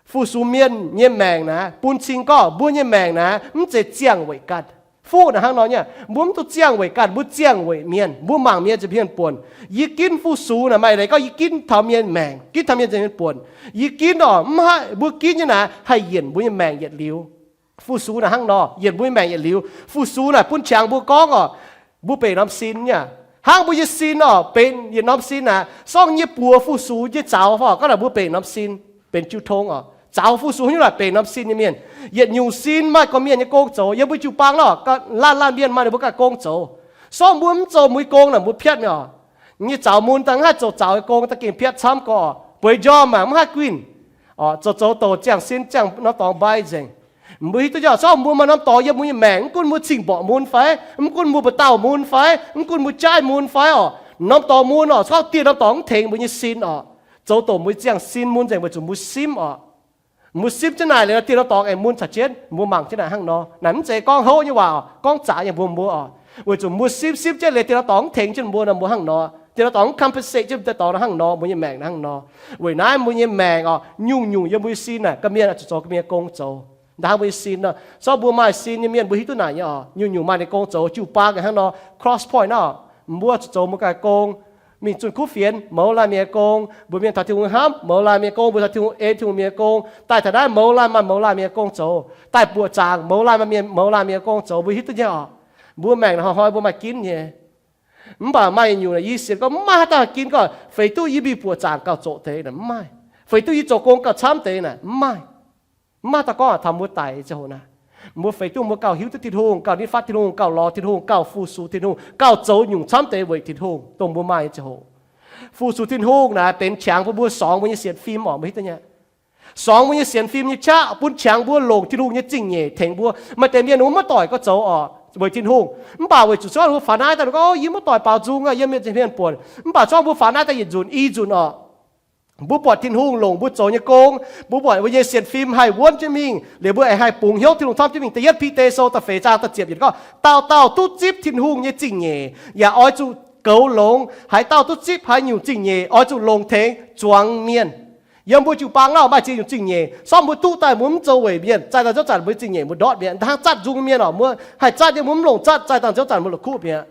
fu-sux mienh nyei maengc naaic, bun cing gorngv mbuo nyei maengc naaic mv zeiz ziangh weic ganh. Fuqv naaic hnangv nor nyei, mbuo mv duqv ziangh weic ganh, mbuo ziangh weic mienh. Mbuo mangc mienh nza'hmien buonc. Yie ginv fu-sux naaic maaih leiz gorngv yie ginv taux mienh maengc, ginv taux mienh nza'hmien buonc. Yie ginv oc, mv haih, mbuo ginv nyei naaic haih yienc mbuo nyei maengc yietc liuz. Fu-sux naaic hnangv nor yienc mbuo nyei maengc yietc liuz. Fu-sux naaic bun qangx mbuo gorngv oc, mbuo benx norm sin nyei. Hnangv mbuo nyei sin oc, benx yietc norm sin naaic, sorng yie buoz fu-sux nyei zaux fai gorngv naaic mbuo benx norm sin, benx jiu tong oc, zaux fu-sux haaix nyungc naaic benx norm sin nyei mienh. Yietc nyungc sin maaih gorqv-mienh nyei gong zoux. Yiem mbuo jiu-baang nor, laanh laanh mienh maaih ninh mbuo ganh gong zoux. Sorng mbuo mv zoux mbuo nyei gong naaic mbuo piatv mi'aqv oc. Nyei zaux mun daaih mv haih zoux zaux nyei gong, da'gengh piatv camv gorqv. Bueix njormh aeqv, mv haih guinh. Zoux zoux douc ziangh sin ziangh norm dorngx mbai nzengc. Mbuo hiuv duqv nyei, sorng mbuo maaih norm dorngx yiem mbuo nyei maengc, mv gunv mbuo cing-mborqc mun fai, mv gunv mbuo mba'dauh mun fai, mv gunv mbuo jaaiv mun fai oc, norm dorngx mun oc, gorngv dieh norm dorngx mv tengx mbuo nyei sin oc. Zoux douc mbuo ziangh sin mun nzengc weic zuqc mbuo simv oc. Mbuo simv jienv naaic liuz, dieh norm dorngx aengx mun caux jienv. Mbuo mangc jienv naaic hnangv nor. Naaic mv zeiz gorngv houv nyei waac oc, gorngv zaqc nyei mbuox mbuo oc. Weic zuqc mbuo simv, simv jienv liuz dieh norm dorngx mv tengx jienv mbuo nor, mbuo hnangv nor. Dieh norm dorngx mv compensate jienv deix dorngx nor hnangv nor, mbuo nyei maengc hnangv nor. Weic naaiv mbuo nyei maengc oc, nyungc-nyungc yiem mbuo nyei sin naaic, ga'mienh oix zuqc zoux ga'mienh gong zoux. Ndaangc mbuo nyei sin nor, sorng mbuo maaih sin nyei mienh mbuo hiuv duqv naaic nyei oc, nyungc-nyungc maaih ninh gong zoux. Jiu-baang ga'haaix hnangv nor, Cross Point naaiv, mbuo zuqc zoux mbuo ganh gong. Mingh zunh kuv fienx, mouz laanh mienh nyei gong. Mbuo mienh taux Tin-Hungh hnamv, mouz laanh mienh nyei gong. Mbuo taux Tin-Hungh en, Tin-Hungh mienh nyei gong. Daaih taux naaiv, mouz laanh maaih mouz laanh mienh nyei gong zoux. Daaih buoqc zaangc, mouz laanh maaih mienh, mouz laanh mienh nyei gong zoux. Mbuo hiuv duqv nyei oc. Mbuo maengc hnoi-hnoi mbuo maaih ginv nyei. Mv baac maaih nyungc naaic yie sienx gorngv mv maaih haaix dauh ginv gorngv feix duqv yie mingh buoqc zaangc gauh zoqc deix naaic, mv maaih. Feix duqv yie zoux gong gauh camv deix naaic, mv maaih. Mv maaih dauh gorngv taux mbuo daic nyei ziangh hoc naaic, mbuo feix duqv mbuo gauh hiuv duqv Tin-Hungh, gauh nitv fatv Tin-Hungh, gauh lorz Tin-Hungh, gauh fu-sux Tin-Hungh, gauh zoux nyungc camv deix weic Tin-Hungh dongh mbuo maaih nyei ziangh hoc. Fu-sux Tin-Hungh naaic benx qangx bun mbuo sorngx mbuo nyei sienx fim oc, mbuo hiuv duqv nyei. Sorngx mbuo nyei sienx fim nyei qaqv, bun qangx mbuo longc Tin-Hungh nyei zingh nyeic tengx mbuo. Maaih deix mienh mbuo maiv doic gorngv zoux oc, weic Tin-Hungh. Mv baac weic zuqc zorqv mbuo faaux naaiv daaih gorngv, yie maiv doic baaux nzung aqv, yiem mienh zingh mienh buonc. Mv baac zorqv mbuo faaux naaiv daaih yietc nzunc i nzunc oc, mbuo buatc Tin-Hungh longc mbuo zoux nyei gong, mbuo buatc mbuo nyei sienx fim haih wuonv jienv mingh, liuz mbuo aengx haih bungx hnyouv Tin-Hungh camv jienv mingh. Da'yietv Bide Sou da'feix zaang da'ziepc yiemc gorngv, dauh dauh duqv zipv Tin-Hungh nyei zingh nyeic yaac oix zuqc goux longx. Haaix dauh duqv zipv haaix nyungc zingh nyeic oix zuqc longc tengx zuangx mienh. Yiem mbuo jiu-baang naaiv maaih ziex nyungc zingh nyeic, sorng mbuo duqv daaih mbuo mv zoux weic mienh, zaih daaih zouv zanc mbuo zingh nyeic mbuo ndortv mi'aqv. Hnangv zatv nzung mienh oc, mbuo haih zatv nyei mbuo mv longc zatv, zaih daaih zouv zanc mbuo la'kuqv mi'aqv.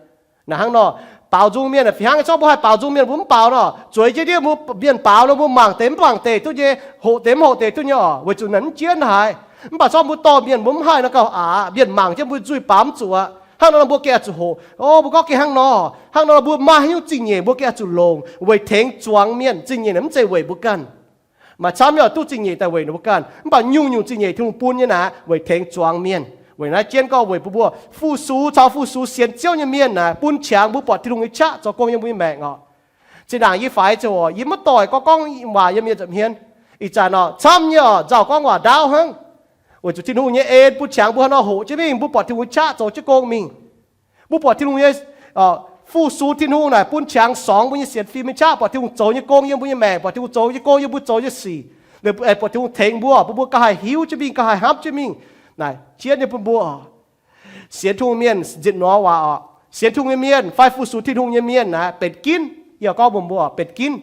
Naaic hnangv nor, baaux nzung mienh fih hnangv, sorng mbuo haih baaux nzung mienh mbuo mv baaux nor, zueiz jienv ndiev mbuo mienh baaux nor mbuo mangc deix mv mangc deix duqv nyei, hoqc deix mv hoqc deix duqv nyei oc, weic zuqc naaic mv jienv haic. Mv baac sorng mbuo dorh mienh mbuo mv haih nor gauh aqc, mienh mangc jienv mbuo nzuih baaux mv zuqc aqv. Hnangv nor mbuo gengh oix zuqc hoqc, o, mbuo gorngv gengh hnangv nor. Hnangv nor mbuo maaih haaix nyungc zingh nyeic mbuo gengh oix zuqc longc weic tengx zuangx mienh. Zingh nyeic naaic mv zeiz weic mbuo ganh. Maaih camv nyei oc duqv zingh nyeic daaih weic ninh mbuo ganh, mv baac nyungc-nyungc zingh nyeic Tin-Hungh bun nyei naaic weic tengx zuangx mienh. Weic naaiv jienv gorngv weic mbuo mbuo fu-sux caux fu-sux sienx Ziouv nyei mienh naaic bun qangx mbuo buatc Tin-Hungh nyei qaqv zoux gong yiem mbuo nyei maengc oc. Zinh ndaangc yie faix ziangh hoc yie maiv doic gorngv gorngv waac yiem mienh nza'hmien. Ih zanc oc, camv nyei oc, nzauh gorngv waac ndaauv hnangv. Weic zuqc Tin-Hungh nyei en bun qangx mbuo haaix nor hoqc jienv mingh, mbuo buatc Tin-Hungh qaqv zoux jienv gong mingh. Mbuo buatc Tin-Hungh nyei, fu-sux Tin-Hungh naaic bun qangx sorngx mbuo nyei sienx fim nyei qaqv, buatc Tin-Hungh zoux nyei gong yiem mbuo nyei maengc, buatc Tin-Hungh zoux nyei gong yiem mbuo zoux nyei sic, buatc Tin-Hungh tengx mbuo, bun mbuo gauh haih hiuv jienv mingh, gauh haih hnamv jienv mingh. Naaic jienv nyei bun mbuo. Sienx Tin-Hungh mienh nzitc nor waac oc, sienx Tin-Hungh nyei mienh fai fu-sux Tin-Hungh nyei mienh naaic benx ginv. Yie gorngv mbuox mbuo benx ginv.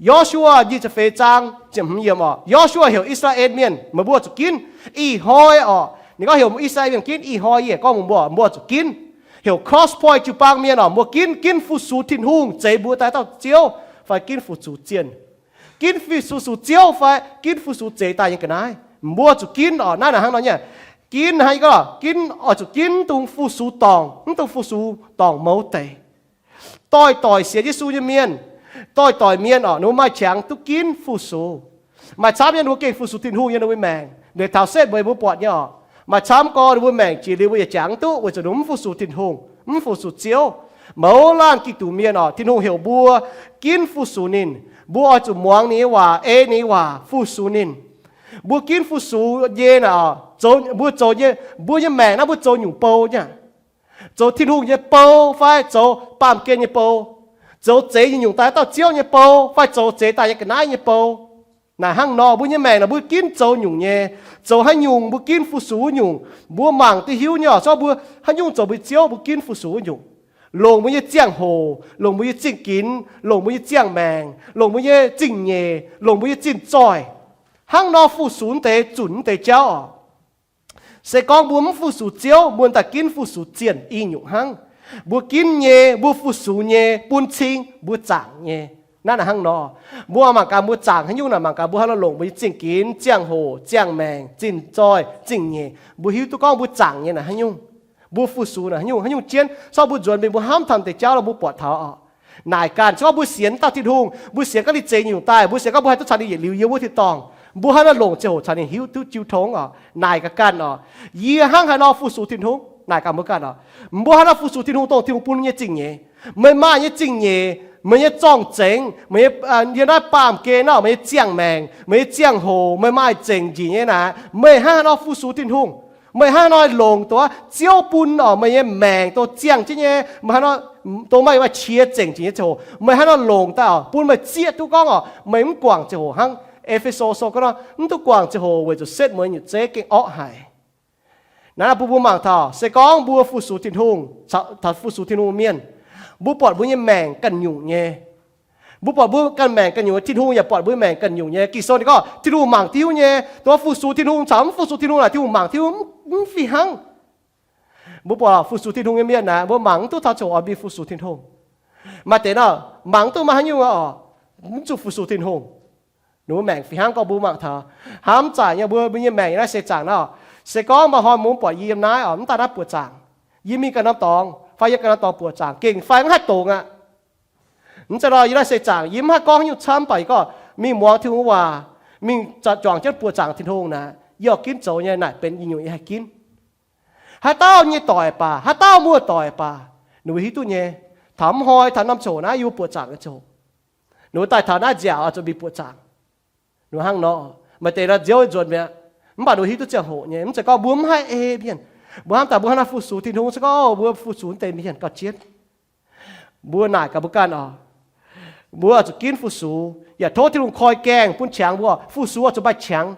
Yo^su^waa nyic ziepc feix zaang ziepc hmz yiemc oc, Yo^su^waa heuc I^saa^laa^en Mienh, meih mbuo zuqc ginv. Ih hnoi oc, ninh gorngv heuc I^saa^laa^en Mienh ginv. Ih hnoi yie gorngv mbuox mbuo, mbuo zuqc ginv. Heuc Cross Point jiu-baang mienh oc, mbuo ginv, ginv fu-sux Tin-Hungh zeix mbuo daaih dauh Ziouv, fai ginv fu-sux zienh, ginv fu-sux Ziouv fai ginv fu-sux zeix daaih nyei ga'naaiv. Mbuo zuqc ginv oc. Naaiv naaic hnangv nor nyei. Ginv hnangv yie gorngv, ginv oix zuqc ginv mv dungx fu-sux dorngc, mv dungx fu-sux dorngc mouz deix. Doix-doix sienx Yesu nyei mienh, doix-doix mienh oc, ninh mbuo maaih qangx duqv ginv fu-sux. Maaih camv nyei ninh mbuo gengh fu-sux Tin-Hungh yiem ninh mbuo maengc. Ninh taux setv mbuo, mbuo buatc nyei oc. Maaih camv gorx ninh mbuo maengc jiex liuz mbuo yaac jangx duqv weic zuqc ninh mbuo mv fu-sux Tin-Hungh, mv fu-sux Ziouv. Mouz laanh Giduc mienh oc, Tin-Hungh heuc mbuo ginv fu-sux ninh. Mbuo oix zuqc muangx ninh nyei waac, ei ninh nyei waac, fu-sux ninh. Mbuo ginv fu-sux nyei naaic oc, mbuo zoux nyei, mbuo nyei maengc naaiv mbuo zoux nyungc bou nyei aqv. Zoux Tin-Hungh nyei bou fai zoux baamh gen nyei bou? Zoux zeix nyungc-nyungc daaih dauh Ziouv nyei bou fai zoux zeix daaih nyei ga'naaiv nyei bou? Naaic hnangv nor, mbuo nyei maengc naaic mbuo ginv zoux nyungc nyei. Zoux haaix nyungc mbuo ginv fu-sux wuov nyungc. Mbuo mangc duqv hiuv nyei oc, zorqv mbuo haaix nyungc zoux mbuo Ziouv, mbuo ginv fu-sux wuov nyungc. Longc mbuo nyei ziangh hoc, longc mbuo nyei zingh ginx, longc mbuo nyei ziangh maengc, longc mbuo nyei zingh nyeic, longc mbuo nyei zinh zoih. Hnangv nor fu-sux deix zunc deix jauv oc. Se gorngv mbuo mv fu-sux Ziouv, mbuo daaih ginv fu-sux zienh i nyungc hnangv. Mbuo ginv nyei, mbuo fu-sux nyei, bun cing mbuo zaangc nyei. Naaiv naaic hnangv nor, mbuo mangc gaax mbuo zaangc haaix nyungc naaic, mangc gaax mbuo haaix nor longc mbuo nyei zingh ginx, ziangh hoc, ziangh maengc, zinh zoih, zingh nyeic, mbuo hiuv duqv gorngv mbuo zaangc nyei naaic haaix nyungc. Mbuo fu-sux naaic haaix nyungc, haaix nyungc jienv. Sortv mbuo nzuonx mingh mbuo hnamv taux deix jauv lo mbuo buatc taux oc. Naaic ganh, se gorngv mbuo sienx dauh Tin-Hungh, mbuo sienx gaax ninh zeix nyungc daaih, mbuo sienx gorngv mbuo haih duqv caux ninh yietc liuz yiem wuov tin-dorngh, mbuo haaix nor longc ziangh hoc caux ninh hiuv duqv jiu tong oc. Naaic ganh ganh oc. Yie hnangv haaix nor fu-sux Tin-Hungh? Naaic ganh mbuo ganh oc. Mbuo haaix nor fu-sux Tin-Hungh dongh Tin-Hungh bun nyei zingh nyeic? Meih maaih nyei zingh nyeic, meih nyei zorng-zengx, meih nyei, yiem naaiv baamh gen nor, meih nyei ziangh maengc, meih nyei ziangh hoc, meih maaih zengc njiec nyei naaic, meih hnangv haaix nor fu-sux Tin-Hungh? Meih hnangv haaix nor longc dongh Ziouv bun oc meih nyei maengc dongh ziangh jienv nyei, meih hnangv haaix nor dongh meih maaih qiex zengc njiec nyei ziangh hoc, meih hnangv haaix nor longc daaih oc bun meih zieqv duqv gorngv oc meih mv guangc ziangh hoc hnangv. E^fe^so sou gorngv nor, mv duqv guangc ziangh hoc weic zuqc setv mueiz nyutc zeiv gengh orqv haic. Naaiv bun mbuo mangc taux se gorngv mbuo fu-sux Tin-Hungh, taux fu-sux Tin-Hungh mienh, mbuo buatc mbuo nyei maengc ganh nyungc nyei. Mbuo buatc mbuo ganh maengc ganh nyungc, Tin-Hungh yaac buatc mbuo maengc ganh nyungc nyei. Ging-Sou ninh gorngv Tin-Hungh mangc diuv nyei. Dongh fu-sux Tin-Hungh caux mv fu-sux Tin-Hungh naaic, Tin-Hungh mangc diuv mv fih hnangv. Mbuo buatc fu-sux Tin-Hungh nyei mienh naaic, mbuo mangc mv duqv taux ziangh hoc oix mingh fu-sux Tin-Hungh. Maaih deix nor, mangc mv duqv maaih haaix nyungc oc, mv zuqc fu-sux Tin-Hungh. Ninh mbuo maengc fih hnangv gorngv mbuo mangc taux hnamv zaaic nyei mbuo, mbuo nyei maengc yiem naaiv seix zaangc nor, se gorngv maaih hnoi mbuo buatc yie yiem naaiv oc, mv daaih naaiv buoqc zaangc, yie mingh ganh norm dorngx fai yiem ganh norm dorngx buoqc zaangc gengh fai mv haih dongz aqv. Mv zeiz nor, yie naaiv seix zaangc yie mv haih gorngv haaix nyungc camv, mv baac yie gorngv mingh muangx Tin-Hungh waac, mingh juangc jienv buoqc zaangc Tin-Hungh naaic, yie oix ginv zoux nyei naaic benx i nyungc yie haih ginv. Haaix dauh nyei doic baac, haaix dauh muoz-doic baac, ninh mbuo hiuv duqv nyei. Taux mv hnoi taux norm ziangh hoc naaiv yie mbuo buoqc zaangc nyei ziangh hoc, ninh mbuo daaih taux naaiv nziaauc oix zuqc mingh buoqc zaangc. Ninh mbuo hnangv nor, maaih deix nor nziouv nzuonx mi'aqv, mv baac ninh mbuo hiuv duqv ziangh hoc nyei. Mv zeiz gorngv mbuo mv haih ei mienh. Mbuo hnamv daaih mbuo hnangv naaiv fu-sux Tin-Hungh se gorngv mbuo fu-sux mv deix mienh gauh jienv. Mbuo naaic gaax mbuo ganh oc, mbuo oix zuqc ginv fu-sux, yaac tov Tin-Hungh koi gaengh bun qangx mbuo. Fu-sux oix zuqc maaih qangx.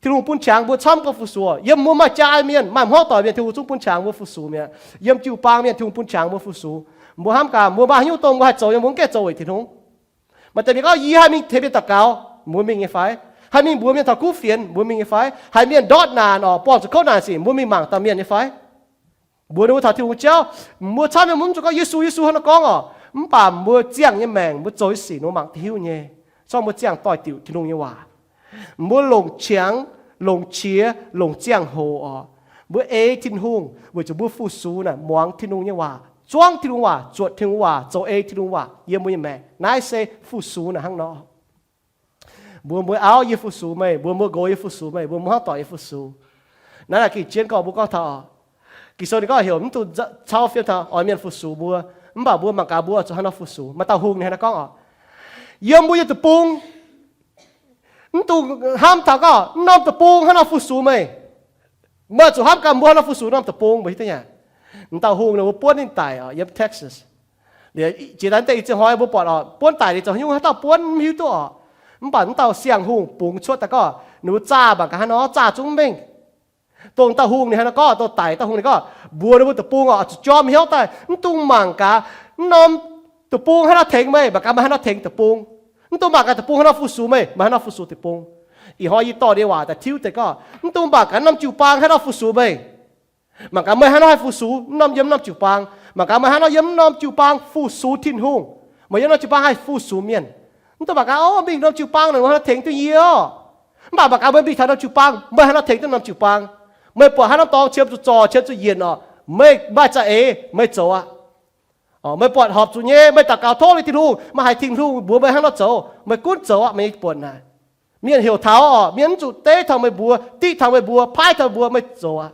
Tin-Hungh bun qangx mbuo camv gorngv fu-sux. Yiem mbuo maaih jaa mienh, maaih hmuangv doic mienh, Tin-Hungh zungv bun qangx mbuo fu-sux mi'aqv. Yiem jiu-baang mienh, Tin-Hungh bun qangx mbuo fu-sux. Mbuo hnamv gaax mbuo maaih haaix nyungc dongh mbuo haih zoux nyei, mbuo mv gaengh zoux weic Tin-Hungh. Maaih deix mienh gorngv, yie haih mingh tengx mienh daux gaux, mbuo mingh nyei fai? Haih mingh mbuox mienh taux kuv fienx, mbuo mingh nyei fai? Haih mienh ndortv naanc oc, buangh zuqc kouv naanc sic, mbuo mingh mangc dauh mienh nyei fai? Mbuox ninh mbuo taux Tin-Hungh jauv, mbuo camv nyei mbuo mv zuqc gorngv Yesu, Yesu hnangv nor gorngv oc. Mv baac mbuo ziangh nyei maengc, mbuo zoux nyei sic ninh mbuo mangc duqv hiuv nyei. Zorqv mbuo ziangh doix-diuc Tin-Hungh nyei waac. Mbuo longc qangx, longc qiex, longc ziangh hoc oc. Mbuo ei Tin-Hungh weic zuqc mbuo fu-sux naaic muangx Tin-Hungh nyei waac, zuangv Tin-Hungh waac, zuotc Tin-Hungh waac, zoux ei Tin-Hungh waac yiem mbuo nyei maengc. Naaiv se fu-sux naaic hnangv nor. Mbuo muoz-auv yie fu-sux meih, mbuo muoz-nqox yie fu-sux meih, mbuo muoz-hnangv doic yie fu-sux. Naaiv naaic gengh jienv gorngv mbuo gorngv taux oc, Ging-Sou ninh gorngv heuc mv dungx cau fiem taux oix mienh fu-sux mbuo. Mv baac mbuo mangc gaax mbuo zuqc haaix nor fu-sux. Maaih dauh hungh ninh haaix nor gorngv oc, yiem mbuo nyei deic-bung Mv dungx hnamv taux gorngv norm deic-bung hnangv nor fu-sux meih. Meih zuqc hnamv gaax mbuo hnangv nor fu-sux norm deic-bung, mbuo hiuv duqv nyei. M'dauh hungh ninh mbuo buonv ninh daic oc, yiem Texas. Liuz jiex daaih deix i ziex hnoi mbuo buatc oc, buonv daic liuz zoux haaix nyungc haaix dauh buonv mv hiuv duqv oc. Mv baac mv dauh siang-hungh bungx cuotv daaih gorngv ninh mbuo zaah mangc gaax haaix nor zaah zungv mengh. Dongh dauh hungh ninh haaix nor gorngv, dongh daic dauh hungh ninh gorngv mbuox ninh mbuo deic-bung oc, zuqc jorm hnyouv daaih, mv dungx mangc gaax norm deic-bung haaix nor tengx meih, mangc gaax meih haaix nor tengx deic-bung. Mv dungx mangc gaax deic-bung haaix nor fu-sux meih, meih haaix nor fu-sux deic-bung. Ih hnoi yie dorh nyei waac daaih tiuv deix gorngv, mv dungx mangc gaax norm jiu-baang haaix nor fu-sux meih, mangc gaax meih haaix nor haih fu-sux norm, yiem norm jiu-baang. Mangc gaax meih haaix nor yiem norm jiu-baang fu-sux Tin-Hungh. Meih yiem norm jiu-baang haih fu-sux mienh. Mv dungx mangc gaax, o, mingh norm jiu-baang naaic ninh haaix nor tengx duqv yie oc. Mv baac mangc gaax meih mingh taux norm jiu-baang, meih haaix nor tengx duqv norm jiu-baang. Meih buatc haaix norm dorngx qiemx zuqc zorc, qiemx zuqc yienc oc, meih maaih za'eix meih zoux aqv. Meih buatc horpc zuqc nyei, meih daux gaux tov liuz Tin-Hungh, meih haiz Tin-Hungh mbuox meih haaix nor zoux, meih gunv zoux aqv. Meih nyei buonc naaic, mienh heuc taux oc, mienh mv zuqc deiv taux meih mbuox, diqv taux meih mbuox, paaiv taux mbuox, meih zoux aqv.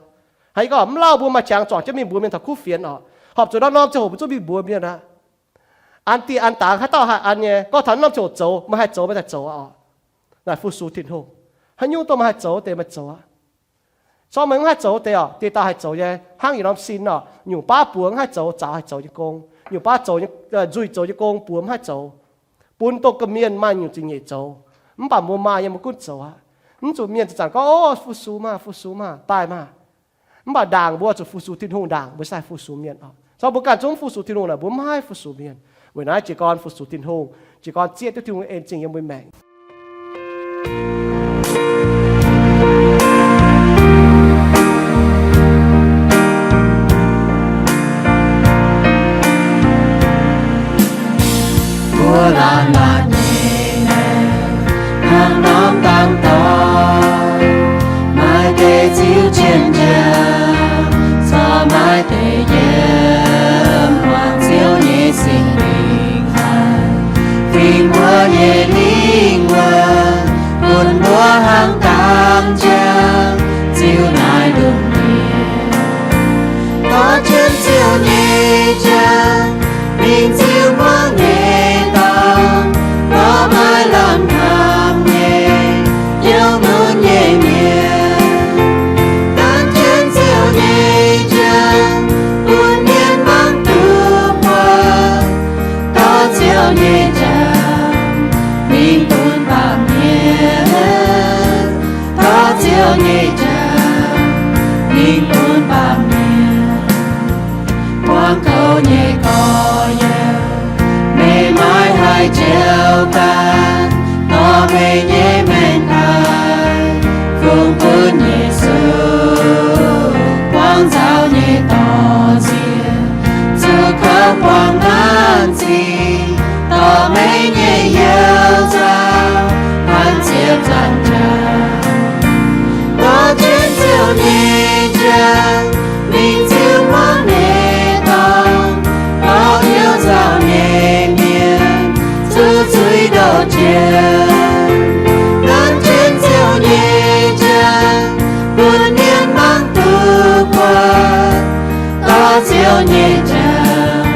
Haiz gorngv mv lauh mbuo maaih qangx zuangx jienv mingh mbuox mienh taux kuv fienx oc. Horpc zuqc norm-norm ziangh hoc mbuo zungv mingh mbuox mienh aqv. An dieh an dangx haaix dauh haih an nyei, gorngv taux norm ziangh hoc zoux meih haih zoux meih daaih zoux aqv oc. Naaic fu-sux Tin-Hungh. Haaix nyungc dongh meih haih zoux deix meih zoux aqv. Corc meih mv haih zoux deix oc, dieh dauh haih zoux nyei, hnangv yietc norm sin oc, nyungc baav buoz mv haih zoux, zaux haih zoux nyei gong, nyungc baav zoux, nzuih zoux nyei gong buoz mv haih zoux. Bun dongh ga'mienh maaih nyungc zingh nyeic zoux. Mv baac mbuo maaih nyei mbuo gunv zoux aqv. Mv zuqc mienh zanc-zanc gorngv, o, fu-sux maah, fu-sux maah, daaih maah. Mv baac ndaangc mbuo zuqc fu-sux Tin-Hungh, ndaangc mbuo se haih fu-sux mienh oc. Corc mbuo ganh zungv mv fu-sux Tin-Hungh naaic, mbuo mv haih fu-sux mienh. Weic naaiv jiez gorn fu-sux Tin-Hungh, jiez gorn zieqv duqv Tin-Hungh en zingh yiem mbuo maengc. Mbuo laanh laanh nyei maengc hnangv norm dangx dorngx, maaih deix ziux jienv njang, corc maaih deix yiem muangx Ziouv nyei Singx Lingh haih fingx mbuo nyei lingh wuonh, bun mbuo hnangv dangx njang ziux naaiv lungh ndiev. Dorh jienv Ziouv nyei njang mingh ziux muangx nyei dorngx, lorz maaih lamh hnamv nyei, hnyouv lunx nyei mienh. Dorh jienv Ziouv nyei njang bun mienh mangc duqv buatc, dorh Ziouv nyei njang mingh bun baamh mienh, dorh Ziouv nyei njang mingh bun baamh mienh. Buangh kouv nyei gorx-youz, meih maiv haih njoux ganh, dorh meih nyei maengc daaih fungx bun Yesu. Buangh nzauh nyei dorh nziex, zuqc kouv buangh nanv zingh, dorh meih nyei youz nzauh, hanc ziepc zanc njang. Dorh jienv Ziouv nyei njang mingh ziux muangx nyei dorngx, lorz hnyouv nzauh nyei mienh zuqc zuiz ndoh jiex. Nanv jienv Ziouv nyei njang bun mienh mangc duqv buatc, dorh Ziouv nyei njang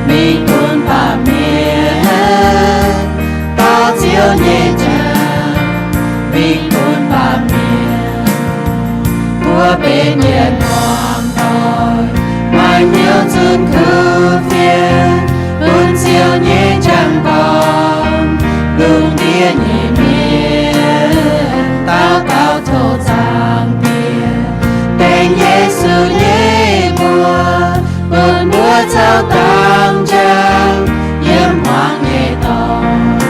mingh bun baamh mienh, dorh Ziouv nyei njang mingh bun baamh mienh. Mbuo benx yietc norm doic, maaih hnyouv zunh kuv fienx, bun Ziouv nyei njang gorngv lungh ndiev nyei mienh. Daux gaux tov Zaangc Diex, dengx Yesu nyei mbuox, bun mbuo caux dangx njang yiem hmuangx nyei dorngx.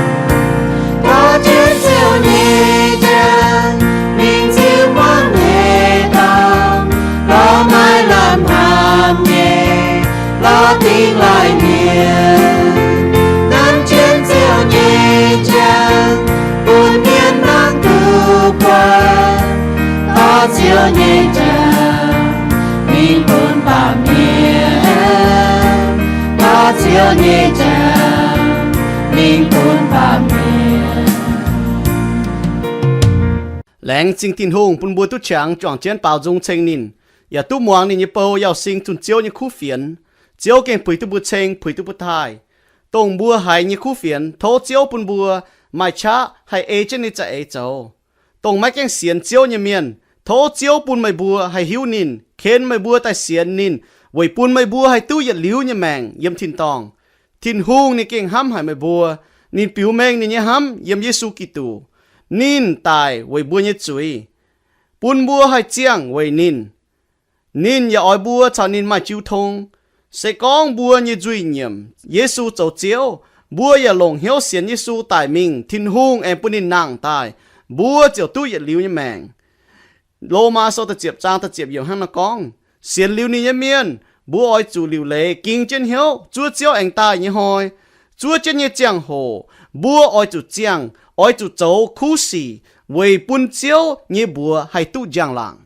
Dorh jienv Ziouv nyei njang mingh ziux hmuangx nyei dorngx, lorz maaih lamh hnamv nyei, lorz dingh laaih mienh. Nanv jienv Ziouv nyei njang bun mienh mangc duqv buatc, dorh Ziouv nyei njang mingh bun baamh mienh, dorh Ziouv nyei njang mingh bun baamh mienh. Laengz zingh Tin-Hungh bun mbuo duqv qangx juangc jienv baaux nzung ceng ninh, yaac duqv muangx ninh nyei bou Yauh Sing zunh Ziouv nyei kuv fienx. Ziouv gengh puix duqv mbuo ceng, puix duqv mbuo taaih. Dongh mbuo haiz nyei kuv fienx, tov Ziouv bun mbuo maaih qaqv haih ei jienv ninh za'eix zoux. Dongh maiv gaengh sienx Ziouv nyei mienh, tov Ziouv bun meih mbuo haih hiuv ninh, ken meih mbuo daaih sienx ninh, weic bun meih mbuo haih duqv yietc liuz nyei maengc yiem tin-dorngh. Tin-Hungh ninh gengh hnamv haic meih mbuo. Ninh biux mengh ninh nyei hnamv yiem Yesu Giduc. Ninh daic weic mbuo nyei zuiz, bun mbuo haih ziangh weic ninh. Ninh yaac oix mbuo caux ninh maaih jiu tong. Se gorngv mbuo nyei nzuih nyiemc Yesu zoux Ziouv, mbuo yaac longc hnyouv sienx Yesu daic mingh, Tin-Hungh aengx bun ninh nangh daaih, mbuo ziouc duqv yietc liuz nyei maengc. Lomaa Sou da'ziepc zaang da'ziepc yiemc hnangv naaiv gorngv, sienx liuz ninh nyei mienh, mbuo oix zuqc liuc leiz ging jienv hnyouv zuov Ziouv aengx daaih nyei hnoi. Zuov jienv nyei ziangh hoc mbuo oix zuqc ziangh, oix zuqc zoux kuv sic weic bun Ziouv nyei mbuox haih duqv njang-laangc.